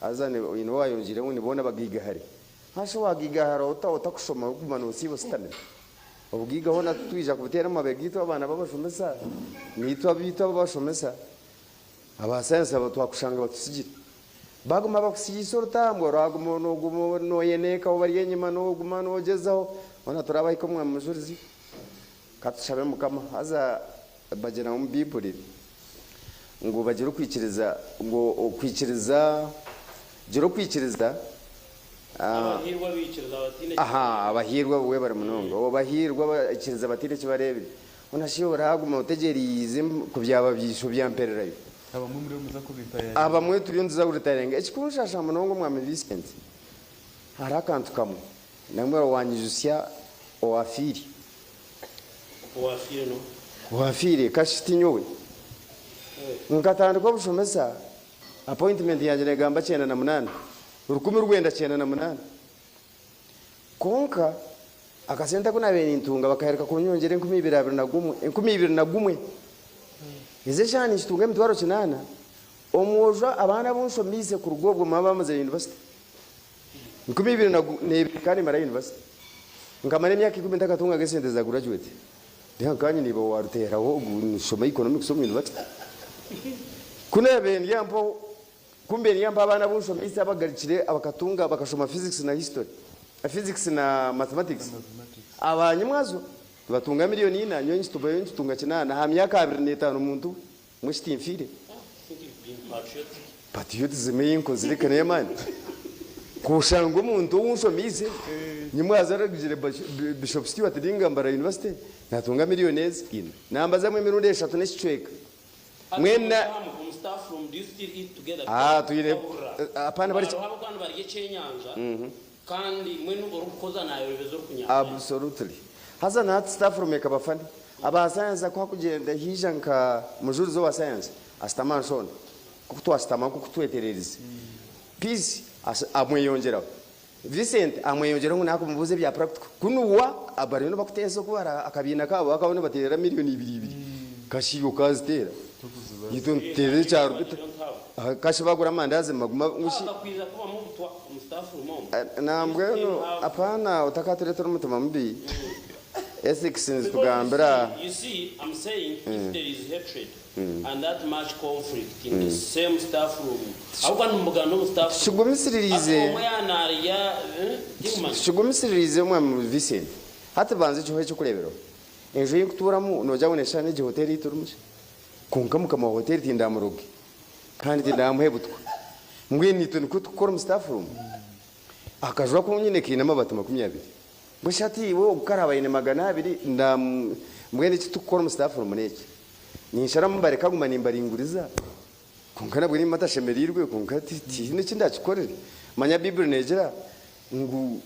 Speaker 1: haza oine owayongyeireho ngu ni boona bagaigahare. Hashi wagaigahara ota otakushoma orikuguma nosiiba ositamire? Obugaiga hoona titwija kubuteera omu mabega gaitu abaana b'abashomesa, naitwe abaitu ababashomesa, aba sayansi aba twakushanga batutsigire. Baguma bakutsigiise orutambwe, oraguma noguma noyeneeka obari enyima noguma nogyezaho, hoona turabahika omwami mujurizi. Ka tushabe Mukama. Haza bagira omu Baiburi ngu bagire okwikiriza, ngu okwikiriza, gira okwikiriza,
Speaker 2: Abahiirwa abaikiriza bataine eki
Speaker 1: Aha,
Speaker 2: bareebire.
Speaker 1: abahiirwa webare munonga. Abahiirwa abaikiriza bataine eki bareebire. Hoona shi oraaguma otegyereize ku byaba byisho byampererayo?
Speaker 3: Abamwe muriyo nimuza kuritayaringa.
Speaker 1: Abamwe turiyo nituza kuritayaringa. Ekikunshasha munonga Omwami Vincent, hariho akantu kamwe nambwenu wanyijutsya. Owafiire.
Speaker 2: Owafiire no.
Speaker 1: Owafiire kashi ti nyowe. Nkatandika obushomesa, appointment yangye negamba 98, 1998. Kwonka akasente aku naabaire nintunga bakaheruka kunyongyera 2021, 2001. Ezi eshaaha ninkitunga 800,000, omwojo abaana abu nshomiise kuruga obwo maba bamazire yunivasite. 2002 nkaba nimmara yunivasite. Nkamara emyaka ikumi ntakatungaga esente za graduate. Ndi nkaanye niiba owa Ruteeraho ogu nishoma economics omu yunivasite. Ku naabaire ndi mpaho Ku mbaire niyampa abaana abu nshomeise abagarukire bakatunga bakashoma physics na history, physics na mathematics, abanyimwazo nibatunga milioni ina nyowe nkitunga nkitunga kinaana aha myaka 25 muntu we, mbwenu shi tinfiire? Patriotism ei nkozire ka n'ey'amaani. Kushanga omuntu ou nshomeise nyimwazo aragire Bishop Stuart ninga Mbarara University natunga milioni ezi ina, nambazamu emirundi eshatu n'ekicweka. Mwena Ah, twine apana bari Absolutely. Haza na hati staff room ekaba funny. Aba science ku hakugyenda haija nka mujurizi owa science ashutama aha nshonda. Nkoku twashutama nkoku twetererize. Peace amweyongyeraho. Vincent amweyongyeraho ngu nakumubuuza ebya practical. Kunu wa bariyo nibakuteesa oku akabiina kaabo bakaba nibateerera milioni ibiri ibiri. Kashi iwe okaziteera. Itwe nituteera ekya rubita. Kashi bagura amandazi nibaguma ngu shi. Nambwenu apaana otakatureetera omutima mubi. Ethics nizitugambira. Tukigumisiririze Omwami Vincent. Hati banza ekiho eky'okureeberaho. Enju ei nkutuuramu noogira ngu neeshushana n'egi hoteeri ei turimu shi? Kwonka mukama wa hoteeri tindamuroge kandi tindamuhe butwa. Mbwenu itwe nikwo turikukora omu staff room. Akaju aku nyine kaine amabaati 20. Mbwenu shi hati iwe ogu karaaba aine 200 mbwenu eki turikukora omu staff room n'eki? Ninsharamu mbareka guma nimbaringuriza, kwonka nabwo nimba ntashemereirwe, kwonka tihaine eki ndakikorere. Manya Baiburi neegira ngu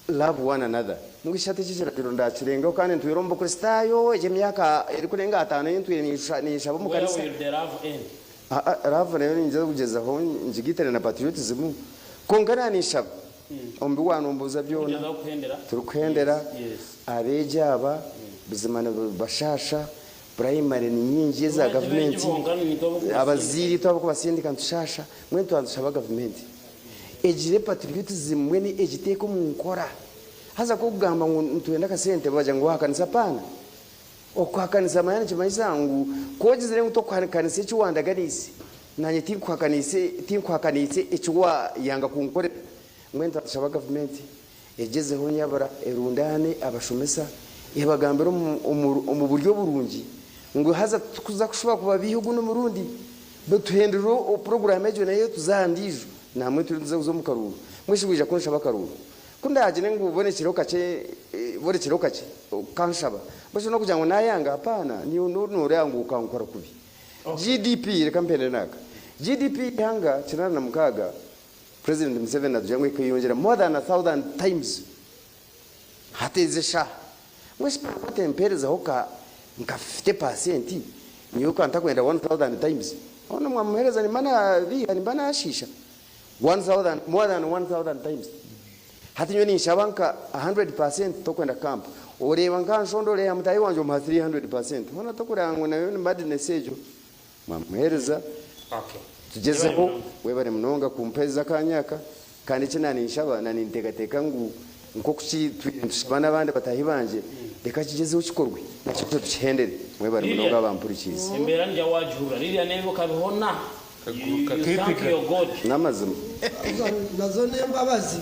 Speaker 1: love one another. Mbwenu shi hati eki ekiragiro ndakirengaho kandi ntwire omu Bukristaayo egyo emyaka erikurenga ataano ei ntwire ninshaba omu
Speaker 2: Where
Speaker 1: kanisa?
Speaker 2: will the love end?
Speaker 1: Aa, love nayo niinyija kugyezaho ngigaitane na patriotism, kwonka naninshaba omu bi wanombuuza byona,
Speaker 2: Kugyezaho kuhendera?
Speaker 1: turikuhendera,
Speaker 2: Yes, yes.
Speaker 1: abeegi aba buzima nibashasha, Purayimare ni nyingi eza gavumenti, abazaire itwe abarikubasindika nitushasha, mbwenu twaba nitushaba gavumenti egire patriotism mbwenu egiteeke omu nkora. Haza ku orikugamba ngu nitwenda akasente bagira ngu wahakanisa apaana. Okuhakanisa manya nikimanyisa ngu ku ogizire ngu tokuhakanisa eki wandaganiise, nanye tinkuhakaniise tinkuhakaniise eki wayanga kunkorera. Mbwenu twaba nitushaba gavumenti Egyezeho nyabura erundaane abashomesa ebagambire omu buryo burungi ngu haza titukuza kushuba kubabiiha ogundi murundi batuhindurire puroguraamu egyo nayo tuze aha ndiijo namwe turiyo nituza kuza omu karuuru mbwenu shi waija kunshaba akaruuru ku ndaagire ngu bonekireho kakye bonekireho kakye okanshaba mbwenu shi n'okugira ngu naayanga apaana niiwe nooreeba ngu okankora kubi. GDP reka mpendere naaka GDP y'eihanga 86 President Museveni natugira ngu ekeyongyera more than 1000 times hati ezi eshaaha. Mbwenu shi nangwa otempeerezaho ka nka 50% nyowe ka ntakwenda 1000 times hoona mwamuheereza nimba nabiiha nimba nashiisha 1000 more than 1000 times. Hati nyowe ninshaba nka 100% tokwenda kukampa oreeba nka nshonda oreeba mutaahi wangye omuha 300% hoona tokureeba ngu nayo ni madness egyo. Mwamuheereza tugyezeho. Webare munonga kumpeereza akanya aka kandi eki naninshaba naninteekateeka ngu nk'oku twire nitushaba n'abandi bataahi bangye reka kigyezeho kikorwe nakyo ekyo tukihendere. Mwebare munonga abampurikiize.
Speaker 2: Embeera nigya wagihurira Lilian ebi okabihona you thank your God.
Speaker 1: N'amazima.
Speaker 4: Ezo nazo n'embabazi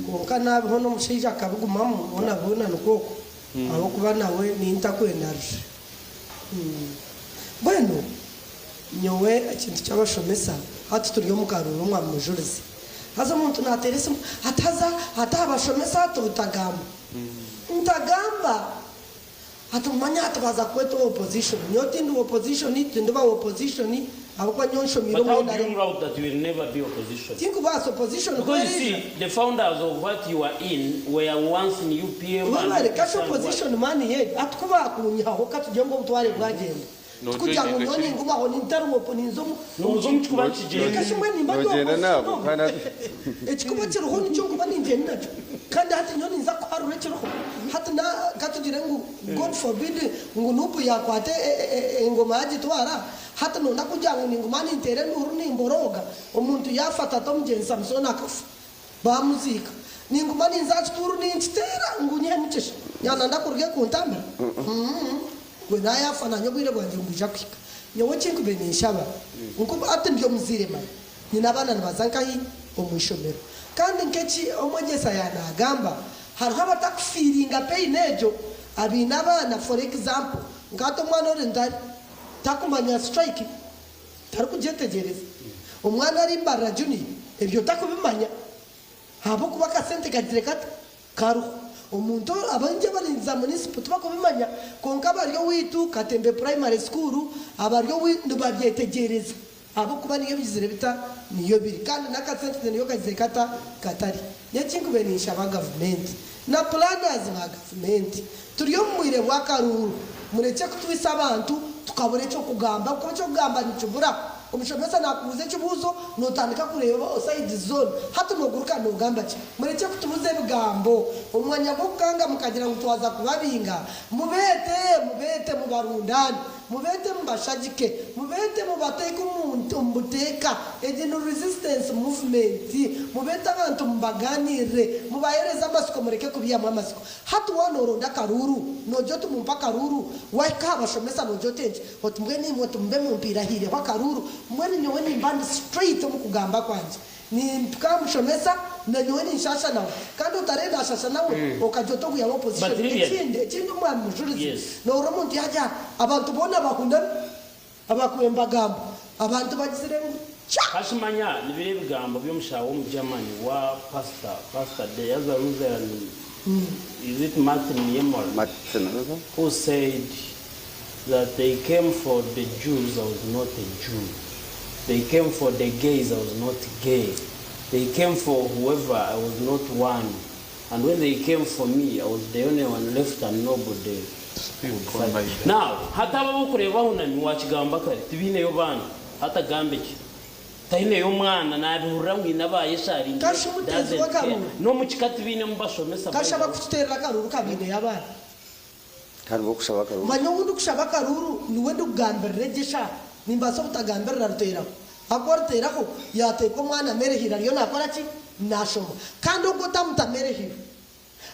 Speaker 4: kwonka nabihona omushaija akabigumamu hoona hoona nikwo okwo ahabw'okuba nawe nintakwenda riri. Mbwenu nyowe ekintu ky'abashomesa hati turi omu karuuru omwa Mujurizi haza omuntu nateera esimu ati haza hati aha bashomesa hati otagamba. Ntagamba? Hati mumanye hati baaza kweta owa opposition. Nyowe tindi wa opposition, tindiba wa opposition ahabw'okuba nyowe nshomiire
Speaker 2: But
Speaker 4: omu
Speaker 2: how do you
Speaker 4: NRM.
Speaker 2: rule out that you will never be opposition?
Speaker 4: Tinkubaasa opposition
Speaker 2: Because you
Speaker 4: kweriija.
Speaker 2: see, the founders of what you are in were once in UPM and
Speaker 4: Webare kasha
Speaker 2: understand what.
Speaker 4: opposition mani ye ati ku baakunyihaho katugire ngu obutware bwagyenda. Tikugira ngu nyowe ningumaho nintari omu ninza omu
Speaker 2: Nooza omu kikuba nikigyenda.
Speaker 4: Kasha mbwenu nimba ndi
Speaker 7: Nogyenda naabo
Speaker 4: opposition
Speaker 7: kandi
Speaker 4: omu. Ekikuba kiriho nikyo nkuba ningyenda nakyo. Kandi hati nyowe ninza kuharura ekiriho. Hati na katugire ngu God forbid ngu Nup yakwata engoma yagitwara, hati nonda kugira ngu ninguma ninteera enduuru nimborooga, omuntu yaafa tata omugyenzi Samusooni akafa baamuziika. Ninguma ninza aha kituuru ninkiteera ngu nyihemu kisha. Yaananda kuruga kuntambira? Gwe naayafa naanye obwire bwangye nibwija kuhika. Nyowe eki nkube ninshaba, nkuba hati ndi omuzaire manya, nyine abaana nibaza nkahi? Omu ishomero. Kandi nk'eki omwegyesa yaanaagamba, hariho abatakufiiringa pain egyo, abaine abaana for example, nka hati omwana ori ntare takumanya strike, tarikugyetegyereza. Omwana ari Mbarara junior ebyo takubimanya ahabw'okuba akasente kagire kata? Kariho. Omuntu abaingi abari za munisipo tibakubimanya kwonka abari owaitu Katembe Primary School, abari owaitu nibabyetegyereza ahabw'okuba niyo bigizire bita? Niyo biri kandi n'akasente niyo kagizire kata? Katari. Nyowe ekinkubaire ninshaba gavumenti na planners ba gavumenti turi omu bwire bw'akaruuru murekye kutwisa abantu tukabura eky'okugamba ahabw'okuba eky'okugamba nikibura. Omushomesa naakubuuza ekibuuzo, nootandika kureeba sayidi zoona. Hati nooguruka noogamba ki? Murekye kutubuza ebigambo. Omu mwanya gw'okukanga mukagira ngu twaza kubabinga, mubeete, mubeete mubarundaane, mubeete mubashagike, mubeete mubateeke omu buteeka. Egi ni resistance movement. Mubeete abantu mubagaaniirire, mubaheereze amatsiko mureke kubiihamu amatsiko. Hati waaba nooronda akaruuru, noogira oti mumpe akaruuru, waahika aha bashomesa noogira oti enki, oti mbwenu imwe oti mube mumpiirahiireho akaruuru, mbwenu nyowe nimba ndi straight omu kugamba kwangye. Nimpika aha mushomesa, nanyowe ninshaasha nawe. Kandi otarenda ashasha nawe, okagira oti ogu yaaba opposition.
Speaker 2: But Lilian.
Speaker 4: Ekindi, ekindi omwami Mujurizi,
Speaker 2: Yes.
Speaker 4: noohurira omuntu yaagira ati, abantu boona bahunami, abakuba embagamba, abantu bagizire ngu kya!
Speaker 2: Kashimanya nibiri ebigambo by'omushaho w'omugyamani wa pastor, Pastor the other Lutheran, is it Martin Niemöller,
Speaker 7: Martin Luther.
Speaker 2: who said that they came for the Jews, I was not a Jew. They came for the gays, I was not gay. They came for whoever, I was not one. And when they came for me, I was the only one left and nobody would fight. Now, hati abo abu orikureeba bahunami waakigamba kare, tibaineyo baana. Hati agambe ki? Taineyo mwana, naabihurira ngu haine abaayesharingi,
Speaker 4: Kasha omuteezi
Speaker 2: doesn't care.
Speaker 4: w'akaruuru.
Speaker 2: N'omu kika tibainemu bashomesa
Speaker 4: Kasha
Speaker 2: by the way.
Speaker 4: abakututeerera akaruuru kabaineyo abaana.
Speaker 1: Kandi bokushaba akaruuru.
Speaker 4: Manya ou ndikushaba akaruuru niwe ndikugambirira egyo eshaaha. Nimbaasa obutagambirira Ruteeraho. Ahakuba Ruteeraho yaateeka omwana Merehiro ariyo naakora ki? Naashoma. Kandi ogwo otamuta Merehiro.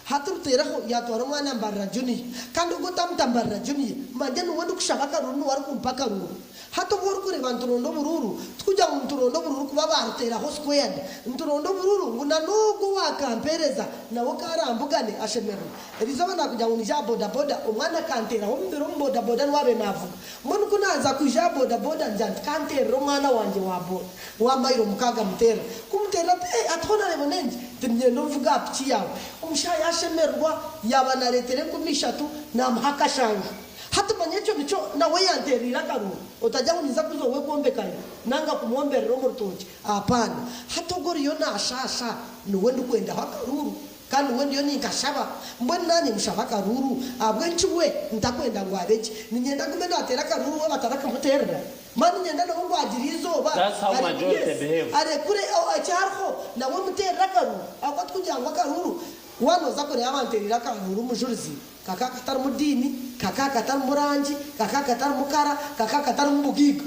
Speaker 4: Hati Ruteeraho yaatwara omwana Mbarira Junior. Kandi ogwo otamuta Mbarira Junior, manya niwe ndikushaba akaruuru niwe arikumpa akaruuru. Hati obu orikureeba nituronda oburuuru, tikugira ngu nituronda oburuuru kuba ba Ruteeraho squared. Nituronda oburuuru ngu na n'ogwo owaakampeereza nawe ku arambugane ashemererwe. Erizooba naakugira ngu nyije aha bodaboda, omwana akanteeraho omubiri omu bodaboda niwe abaire naavuga. Mbwenu ku naaza kwija aha bodaboda ngira nti kanteerere omwana wangye wa boda, wa mayiro mukaaga muteerere. Ku muteerera ati, Ee, ati hoona reeba n'enki? Nti niinyenda ovuge aha piki yaawe. Omushaija yaashemererwa, yaaba naareetera enkumi ishatu, naamuha akashanju. Hati manya ekyo nikyo nawe yanteereire akaruuru. Otagira ngu ninza kuza owe kwombekayo nanga kumwomberera omu rutookye. Apaana. Hati ogwo oriyo naashaasha niwe ndikwendaho akaruuru kandi niwe ndiyo ninkashaba. Mbwenu naanye mushaba akaruuru ahabw'enki we ntakwenda ngu abe gye? Niinyenda agume naateera akaruuru we batarakamuteerera. Manya niinyenda nawe ngu agire eizooba
Speaker 2: That's how
Speaker 4: are,
Speaker 2: majority
Speaker 4: yes,
Speaker 2: behave.
Speaker 4: arekure ekyariho nawe muteerere akaruuru ahabw'okuba tikugira ngu akaruuru Waaba nooza kureeba banteereire akaruuru omujurizi, kakaba katarimu diini, kakaba katarimu rangi, kakaba katarimu kara, kakaba katarimu bugaiga.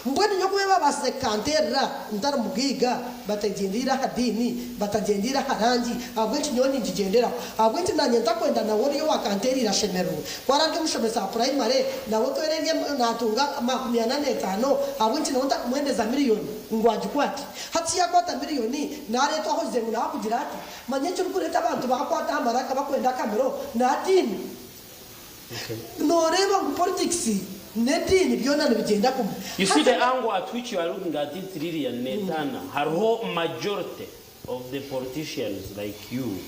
Speaker 4: Mbwenu nyowe ku baabaasize kukanteerera ntari mugaiga, batagyendeire aha diini, batagyendeire aha rangi, ahabw'enki nyowe ningigyenderaho? Ahabw'enki naanye ntakwenda nawe oriya owaakanteereire ashemererwe? Ku araabe ari omushomesa wa purayimare, nawe ku eri naatunga makumyana n'etaano, ahabw'enki nawe ntakumwendeza miriyoni ngu agikwate? Hati shi yaakwata miriyoni, naareetwa aho ogize ngu nawe akugire ati? Manya ekirikureeta abantu baakwata aha maraka bakwenda akamiro nadiini. Nooreeba ngu politics n'ediini byona nibigyenda kumwe.
Speaker 2: You see
Speaker 4: Hati
Speaker 2: the angle at which you are looking at it Lilian Netana, hariho majority of the politicians like you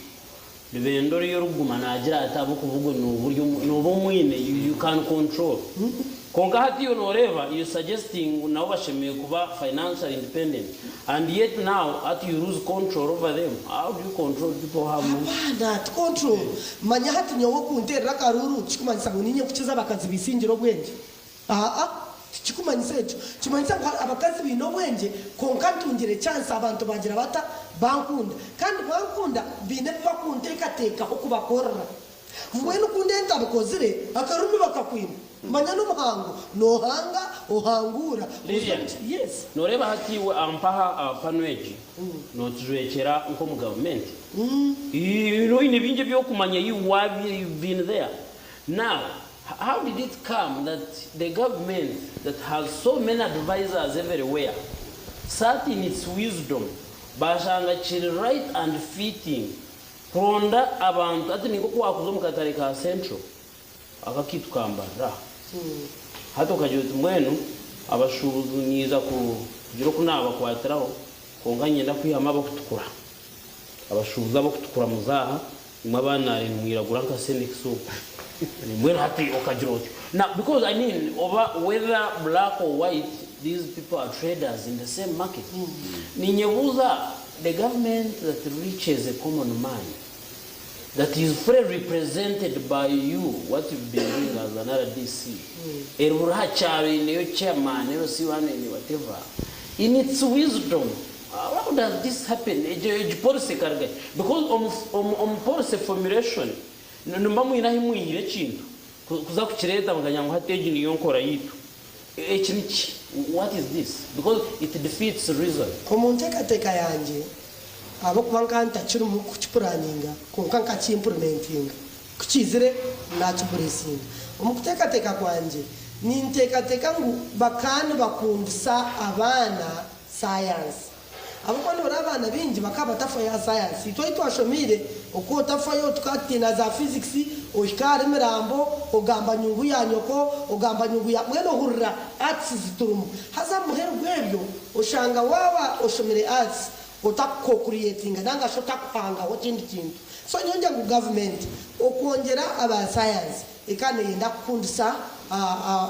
Speaker 2: Nibenda oriya orikuguma naagira ati ahabw'okuba ogwo nooba ori nooba omwine, you can control. Kwonka hati iwe nooreeba you suggesting ngu nabo bashemereire kuba financially independent and yet now hati you lose control over them. How do you control people who have money?
Speaker 4: Abaana ti control. Manya hati nyowe okunteerera akaruuru tikikumanyisa ngu niinye nkukiza abakazi baisingire obwengye. Aa, tikikumanyisa ekyo. Kimanyisa ngu abakazi baine obwengye kwonka ntungire chance abantu bagira bata? Bankunda. Kandi bankunda baine ebi bakunteekateekaho kubakorera. Mbwenu ku ndiyo ntabikozire, akarumi bakakwima. Manya n'omuhango, noohanga, ohanguura.
Speaker 2: Lilian,
Speaker 4: Yes.
Speaker 2: nooreeba hati iwe mpaha aha pano egi nootujwekyera nk'omu gavumenti. Oine bingi eby'okumanya, you have been there. Now, how did it come that the government that has so many advisors everywhere sat in its wisdom bashanga kiri right and fitting kuronda abantu hati ni nk'oku waakuza omu katare ka Central aka kaitu ka Mbarara hati okagira oti mbwenu abashuubuzi niiza kugira oku naabakwatiraho kwonka niinyenda kwihamu abakutukura abashuubuzi abakutukura muze aha Imwe abaana nimwiragura nka Senex ogu mbwenu hati okagira otyo now because I mean oba whether black or white these people are traders in the same market ninyebuuza the government that reaches a common man that is fully represented by you what you've been doing as an RDC eri buri aha kyaro eineyo chairman LC1 eine whatever in its wisdom How does this happen? Egyo egi policy ekaruga hi? Because omu omu omu policy formulation nimuba mwine ahi mwihire ekintu kuza kukireeta mukanya ngu hati egi niyo nkora yaitu. Eki niki? What is this? Because it defeats reason.
Speaker 4: Omu nteekateeka yangye, ahabw'okuba nkaba ntakirimu kukipuraninga kwonka nkakiimpurumentinga, ku kiizire naakiburesinga. Omu kuteekateeka kwangye, ninteekateeka ngu bakaba nibakundisa abaana Sayansi. Ahabw'okuba noreeba abaana baingi bakaba batafayo aha sayansi. Itwe ahi twashomeire, oku otafayo tukaba tutiina za physics, ohika ahari mirambo, ogamba nyungu ya nyoko, ogamba nyungu ya mbwenu ohurira arts ziturimu. Haza aha muheru gw'ebyo oshanga waaba oshomire arts otaku co-creatinga nanga shi otakuhangaho ekindi kintu. So nyowe ngira ngu gavumenti okwongyera aba sayansi ekaba neyenda kukundisa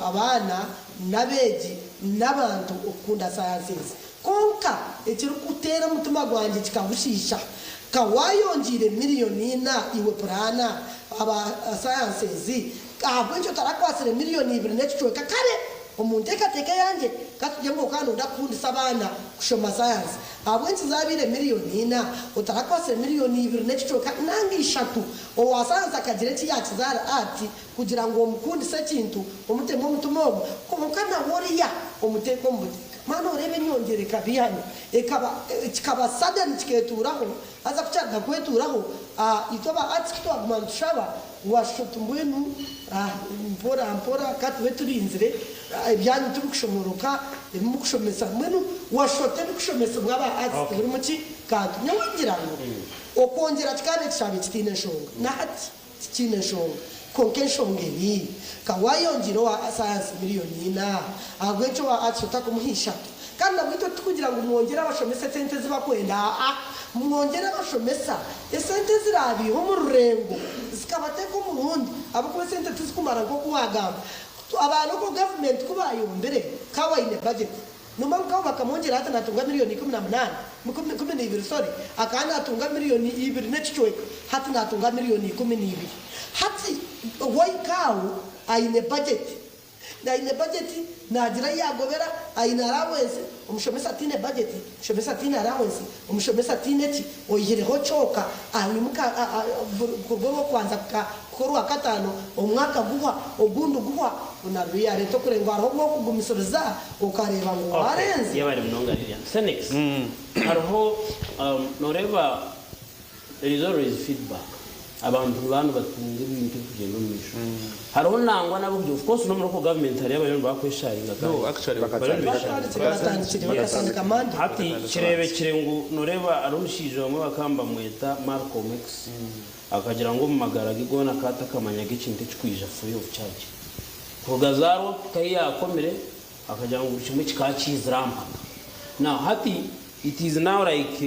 Speaker 4: abaana n'abeegi n'abantu okukunda sayansi ezi. Kwonka ekirikuteera omutima gwangye kikagushiisha, ka waayongyeire miriyoni ina iwe puraana aba sayansi ezi, ahabw'enki otarakwatsire miriyoni ibiri n'ekicweka kare? Omu nteekateeka eyangye, ka tugire ngu okaba nooyenda kukundisa abaana kushoma sayansi, ahabw'enki zaabaire miriyoni ina otarakwatsire miriyoni ibiri n'ekicweka nanga ishatu? Owa sayansi akagira eki yaakizaara ati, Kugira ngu omukundise ekintu, omutemu omutima ogwo, kwonka nawe oriya omuteeke omu buteeka. Mani oreebe enyongyera ekaba ihano, ekaba, kikaba sudden kiketuuraho, haza kukyaruga kwetuuraho, itwe aba arts kutwaguma nitushaba, washusha oti mbwenu mpora mpora katube turinzire ebyanyu tibikushomoroka, ebi mukushomesa, mbwenu washusha oti ebikushomesibwa aba arts tibirimu ki kantu. Nyowe ngira ngu okwongyera kikaba ekishabo ekitiine nshonga nahati. Tikiine nshonga. Kwonka enshonga eri, Ka waayongiire owa sayansi miriyoni ina, ahabw'enki owa arts otakumuha ishatu? Kandi nabwo itwe titukugira ngu mwongyere abashomesa esente ezi bakwenda, aa, mwongyere abashomesa esente eziraabiihe omu rurengo zikabateeka omu rundi ahabw'okuba esente tizikumara nk'oku waagamba. Aba local government ku baayombire, ka waine budget, Nomanya nkaho bakamwongyera hati natunga miriyoni 18, 12 sorry, akaba natunga miriyoni ibiri n'ekicweka hati natunga miriyoni 12. Hati wahika aho aine budget, aine budget nagira ahi yagobera, aine allowance, omushomesa ataine budget, omushomesa ataine allowance, omushomesa ataine ki, oihireho kyoka aimuka kuruga orwokubanza kuhika orwakataano omwaka guhwa ogundi guhwa narubi yareeta okurenga hariho obwokugumisiriza okareeba ngu
Speaker 2: Okay,
Speaker 4: warenze.
Speaker 2: yebare munonga Lilian. Senex, hariho um, noreeba there is always feedback. Abantu nibaba nibatunga ebintu ebikugyenda omu maisho. Hariho nangwa n'abarikugira of course n'omu local government hariyo abariyo nibakwesharinga
Speaker 3: No,
Speaker 2: guys.
Speaker 3: actually,
Speaker 5: Bakatandika.
Speaker 3: bariyo
Speaker 4: Batandikire batandikire bakatandika Monday.
Speaker 2: Hati kireebekire ngu noreeba hariho omushaija omwe bakaba nibamweta Malcolm X. Akagira ngu omu magara ge goona akaba atakamanyaga ekintu ekikwija free of charge. Kuruga azaarwa kuhika ahi yaakomire, akagira ngu buri kimwe kikaba kiizire aha mpaka. Now hati. It is now like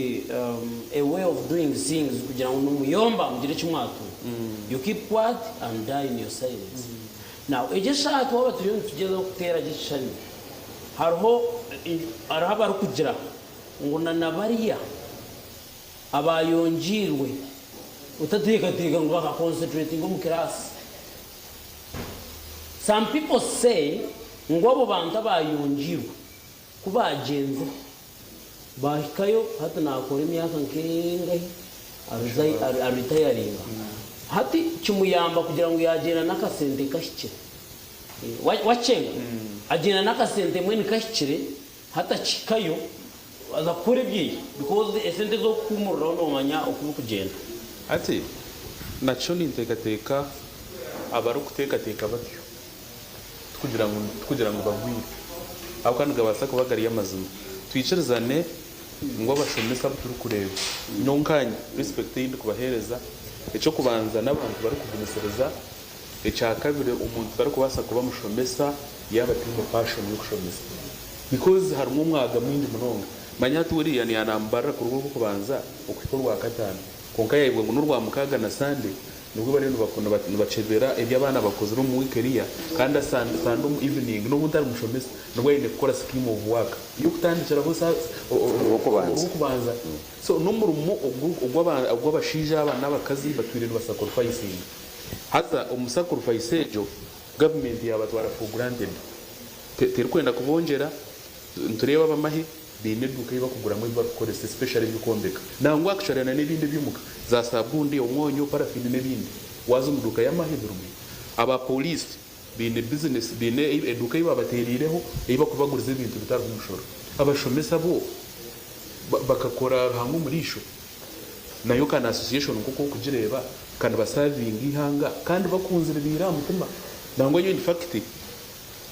Speaker 2: a way of doing things kugira ngu nimuyomba mugire eki mwatunga. You keep quiet and die in your silence. Now egyo eshaaha twaba turiyo nitugyezaho kuteera gye ekishushani, hariho hariho abarikugira ngu na na bariya abaayongiirwe otateekateeka ngu baka concentratinga omu kiraasi. Some people say ngu abo bantu abaayongiirwe Ku baagyenzire, baahikayo, hati naakora emyaka nk'engahi aritayaringa. Hati kimuyamba kugira ngu yaagyenda n'akasente kahikire. Wakyenga? Agyenda n'akasente mbwenu kahikire, hati akihikayo aza kukora ebyeye because esente ez'okuhuumuriraho noomanya oku birikugyenda.
Speaker 3: Hati nakyo ninteekateeka abarikuteekateeka batyo. Tikugira ngu tikugira ngu bagwire, ahabw'okuba nigabaasa kuba gari amazima. Twikirizane ngu abashomesa abu turikureeba, nyowe nkaanye respect ei ndikubaheereza, eky'okubanza n'abantu barikugumisiriza, ekyakabiri omuntu tarikubaasa kuba mushomesa yaaba ataine passion y'okushomesa because harimu omwaga mwingi munonga. Manya hati uriya yaanamubarira kuruga orw'okubanza okuhika orwakataano kwonka yaayebwa ngu n'orwamukaaga na Sunday Nibwo bariyo nibakyebera ebi abaana bakozire omu wiiki eriya kandi Sande omu evening nobu ntari mushomesa nibwo aine kukora scheme of work yokutandikiraho orwokubanza so nomurimo ogwabashaija aba nabakazi batwire niba sacrificinga haza omu sacrifice egyo government yabatwara for granted terikwenda kubongyera nitureeba abamahe Baine eduuka ei barikuguramu ebi barikukoresa especially eby'okwombeka. Nangwa actually na n'ebindi eby'omuka, za sabuuni, omwonyo, paraffin n'ebindi. Waaza omu duuka y'amahe birimu. Aba police baine business, baine eduuka ei baabateereireho ei barikubaguriza ebintu bitariho mushoro. Abashomesa bo bakakora Ruhanga omu riisho. Nayo ka na association nk'oku orikugireeba, ka nibasavinga eihanga kandi bakunzire baire aha mutima. Nangwa nyowe in fact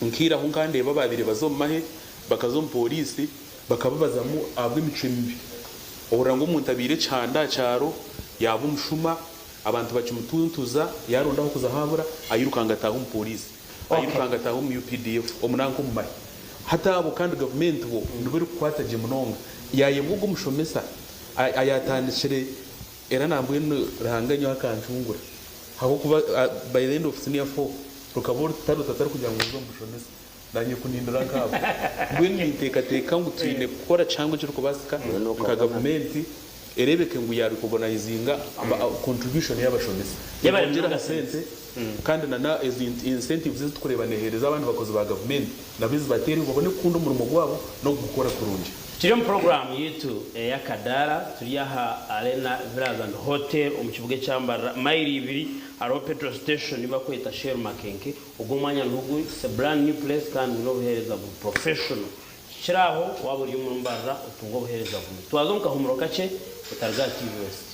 Speaker 3: nkairaho nkandeeba abaabaire baza omu mahe Bakaza omu pooriisi bakababazamu ahabw'emicwe mibi. Ohurira ngu omuntu abaire ekihanda aha kyaro, yaaba omushuma, abantu bakimutuntuza, yaaronda ah'okuza haabura, airukanga ataaha omu pooriisi, airukanga ataaha omu UPDF, omu nanka omu mahe. Hati abo kandi gavumenti bo nibo erikukwata gye munonga. Yaayebwa ogwo omushomesa ayaatandikire Era nambwenu Ruhanga nyowe akancungura ahabw'okuba by the end of senior four rukaba orutaro rutari kugira ngu nze omu bushomesa. Naanye ku nindora nkaabo. Mbwenu ninteekateeka ngu twine kukora kihango ekirikubaasika nka gavumenti ereebeke ngu ya recognizinga contribution y'abashomesa. Ebongyere aha sente kandi na na ezi incentives ezi turikureeba neeheereza abandi bakozi ba gavumenti nabo ezibateereho babone kukunda omurimo gwabo n'okugukora kurungi.
Speaker 2: Turi omu puroguraamu yaitu ey'akadaara, turi aha Arena Villas and Hotel omu kibuga ekya Mbarara, mayiro ibiri hariho petrol station ei barikweta Shell Makenke. Ogwo omwanya niho guri, it's a brand new place kandi gwine obuheereza buri professional. Kikiri aho waaba ori omuri Mbarara otunge obuheereza bumwe. Twaza omu kahumuro kakye otaruga aha TV West.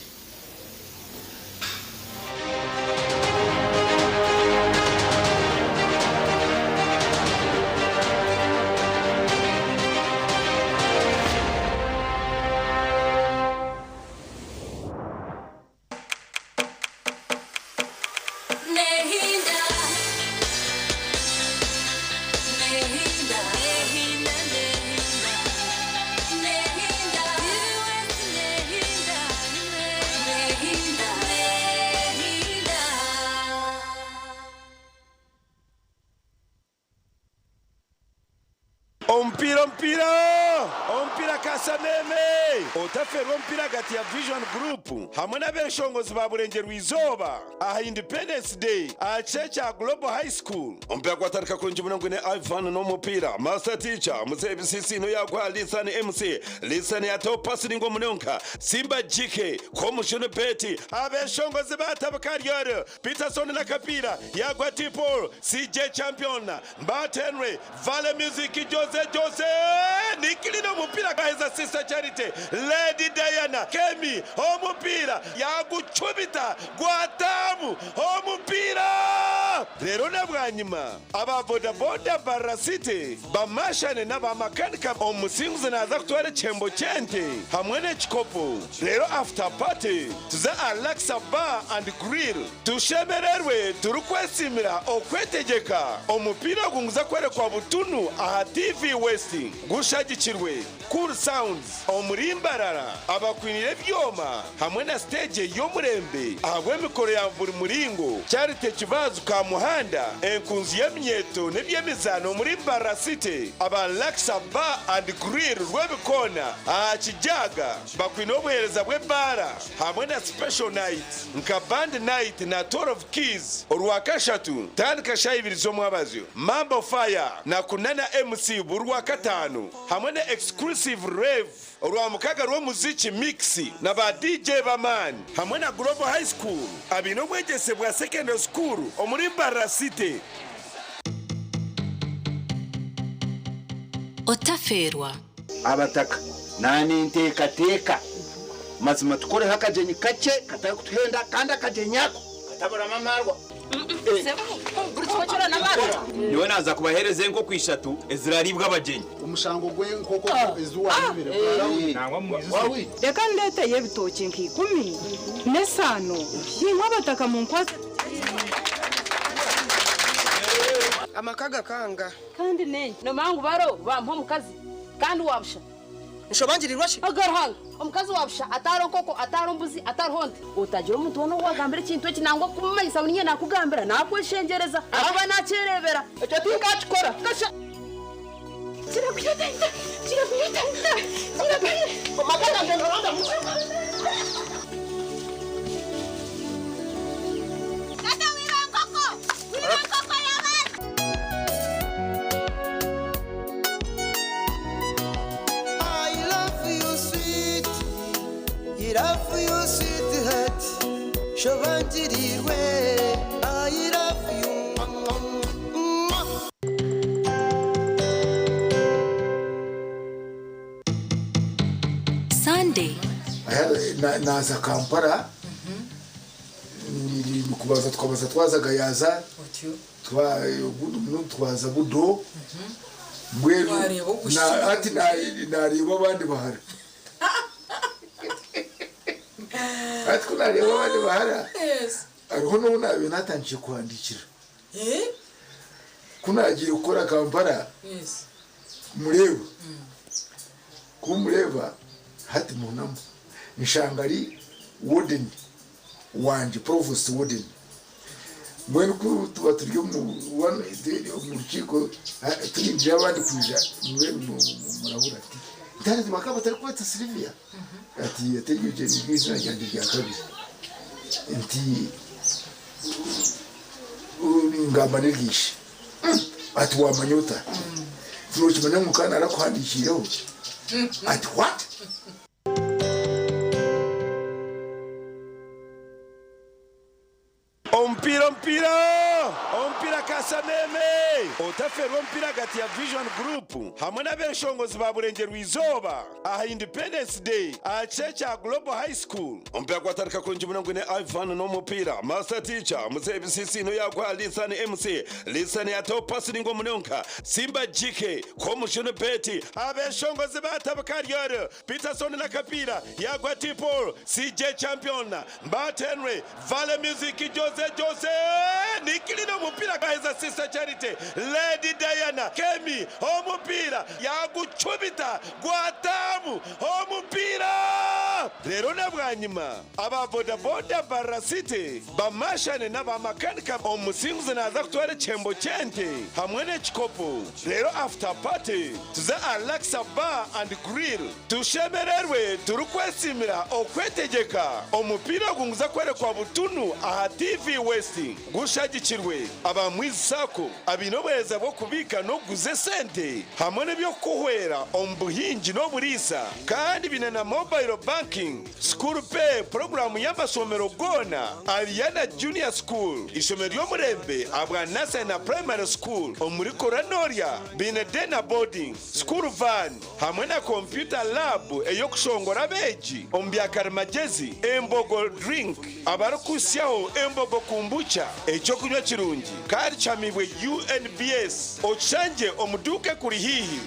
Speaker 5: Omupiira omupiira omupiira Kasameme! Otafeerwa omupiira ahagati ya Vision Group hamwe n'abeshongozi ba Burengyerwa Izooba aha Independence Day aha kishaayi kya Global High School. Omupiira gwatandika kurungi munonga gwine Ivan n'omupiira, Master Teacher, Muzeeyi Bisisiino yaguha Lisan MC, Lisan yataho pasi ningwa munonga, Simba GK, Komushunu Betty, abeshongozi batabuka Ryoro, Peterson n'akapiira yaguha T Paul, CJ Champion, Mbat Henry, Vale Music, Jose Jose, Nikilina omupiira gaheza Sister Charity, Lady Diana, Kemi omupiira yagucumita gwataamu omupiira. Reero na bwanyima aba boda boda Mbarara City bamashane n'aba makanika omusinguzi naaza kutwara ekihembo ky'ente hamwe n'ekikopo reero after party tuze aha Laksa Bar and Grill. Tushemererwe turikwesiimira okwetegyeka. Omupiira ogu niguza kworekwa butunu aha TV West gushagikirwe. Gushagikirwe Cool Sounds omuri Mbarara abakwiniire ebyoma hamwe na siteegi ey'omurembe ahabw'emikoro ya buri muringo, Charity Kibazu Kamuhanda, enkunzi y'eminyeeto n'eby'emizaano omuri Mbarara City, aba Laksa Bar and Grill Rwebikoona aha Kijaga bakwine obuheereza bw'ebaara hamwe na Special Night nka Band Night na Tour of Keys Orwakashatu tandika shaaha ibiri z'omwabazyo, Mambo Fire na Kunana MC buri Rwakataano hamwe na Exclusive Rave Orwamukaga rw'omuziki Mix na ba DJ b'amaani hamwe na Global High School abaine obwegyese bwa Secondary School omuri Mbarara City.
Speaker 7: Otafeerwa.
Speaker 9: Abataka naninteekateeka mazima tukoreho akagyenyi kakye katarikutuhenda kandi akagyenyi ako kataburamu amaarwa.
Speaker 6: Nyowe naaza kubaheereza enkoko ishatu eziraariibwe abagyenyi.
Speaker 10: Omushango gw'enkoko ezi waayibire gwarahwire.
Speaker 11: Reka ndeeteyo ebitookye nka ikumi n'esaano, imwe abataka munkwase tugyende.
Speaker 12: Amaka gakanga.
Speaker 13: Kandi n'enki? Noomanya ngu baro bampa omukazi kandi wa busha.
Speaker 12: Nshobangirirwa shi?
Speaker 13: Aga Ruhanga, omukazi wa busha atariho nkoko, atariho mbuzi, atariho nte. Otagira omuntu woona ou waagambira ekintu eki nangwa kumumanyisa ngu niinye naakugambira, naakweshengyereza ahakuba naakyereebera.
Speaker 12: Ekyo tinkaakikora.
Speaker 13: Kasha. Kirakuyeeta, kirakuyeeta, kirakuyeeta.
Speaker 12: Amaka gangye noronda
Speaker 14: Tata wiba enkoko! Wiba enkoko y'abandi!
Speaker 15: I love you sweet, I love you sweetheart, shobangirirwe, I love you. Mwah.
Speaker 7: Sunday.
Speaker 10: Naaza Kampala kubanza tukabanza twaza Gayaza ogundi murundi twaza Budo mbwenu hati nareeba abandi bahara hati ku nareeba abandi bahara hariho n'obu naabaire naatandikire kuhandiikira ku naagiire kukora Kampala mureeba ku mureeba hati muhunamu nshanga ari warden wangye provost warden mbwenu ku tuba turi omu rukiiko turindire abandi kwija mbwenu murabura ati ntare bakaba batarikweta Sylvia ati ati eryo niryo izina ryangye rya kabiri nti ngamba niryishe ati wamanya ota nokimanya ngu nkaba narakuhandikiireho ati what?
Speaker 5: Omupiira omupiira omupiira Kasameme! Otafeerwa omupiira ahagati ya Vision Group hamwe n'abeshongozi ba Burengyerwa Izooba aha Independence Day aha kishaayi kya Global High School. Omupiira gwatandika kurungi munonga gwine Ivan n'omupiira, Master Teacher, Muzeeyi Bisisiino yaguha Lisan MC, Lisan yataho pasi ningwa munonga, Simba GK, Komushunu Betty, abeshongozi batabuka Ariel, Peterson n'akapiira yaguha T Paul, CJ Champion, Mbat Henry, Vale Music, Jose Jose, Nikilina omupiira gaheza Sister Charity, Lady Diana, Kemi, omupiira yagucubita gwatamu omupiira! Reero na bwanyima aba bodaboda Mbarara City bamashane n'aba makanika omusinguzi naaza kutwara ekihembo ky'ente hamwe n'ekikopo reero after party tuze aha Laksa Bar and Grill tushemererwe turikwesiimira okwetegyeka. Omupiira ogu niguza kworekwa butunu aha TV West gushagikirwe aba Mwizi Sacco abaine obuheereza bw'okubiika n'okuguza esente hamwe n'eby'okukuhwera omu buhingi n'oburiisa kandi baine na mobile banking, School Pay puroguraamu y'amashomero goona Ariana Junior School, eishomero ry'omurembe ahabwa Nursery na Primary School omuri Koronorya baine Day na Boarding, School Van hamwe na Computer Lab ey'okushongora abeegi omu bya karimagyezi, Embogo Drink abarikuhitsyaho Embogo Kombucha eky'okunywa kirungi kandi kihamiibwe UNBS okishangye omu duuka ekuri haihi.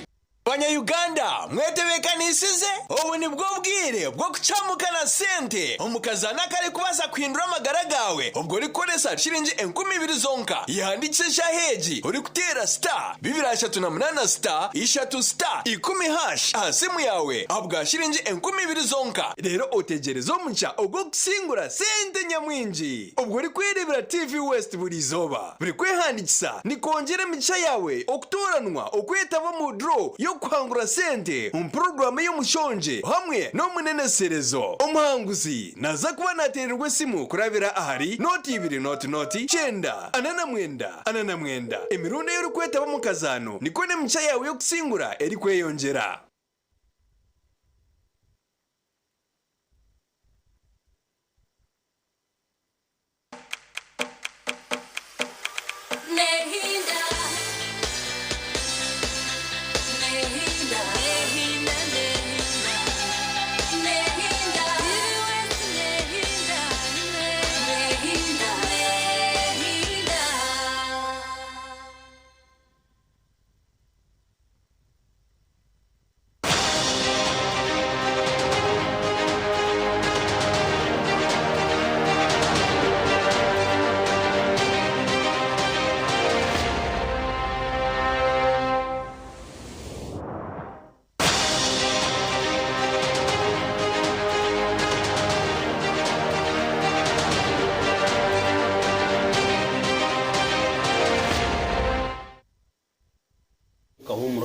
Speaker 6: Banya-Uganda mwetebeekanisize? Obu nibwo bwire bw'okucamuka na sente omu kazaano akarikubaasa kuhindura amagara gaawe obwo orikukoresa shiringi 2000 zonka. Yehandiikise eshaaha egi orikuteera star 238 star ishatu star ikumi hash aha simu yaawe ahabwa shiringi 2000 zonka reero otegyereze omugisha ogw'okusingura sente nyamwingi obwo orikwereebera TV West buri izooba. Buri kwehandiikisa nikwongyera emigisha yaawe okutooranwa okwetaba omu draw y'okuhangura sente omu puroguraamu ey'omushongye hamwe n'omuneneserezo. Omuhanguzi naaza kuba naateererwa esimu kurabira ahari nooti ibiri nooti nooti kyenda ana na mwenda ana na mwenda. Emirundi ei orikwetaba omu kazaano nikwo n'emigisha yaawe y'okusingura erikweyongyera.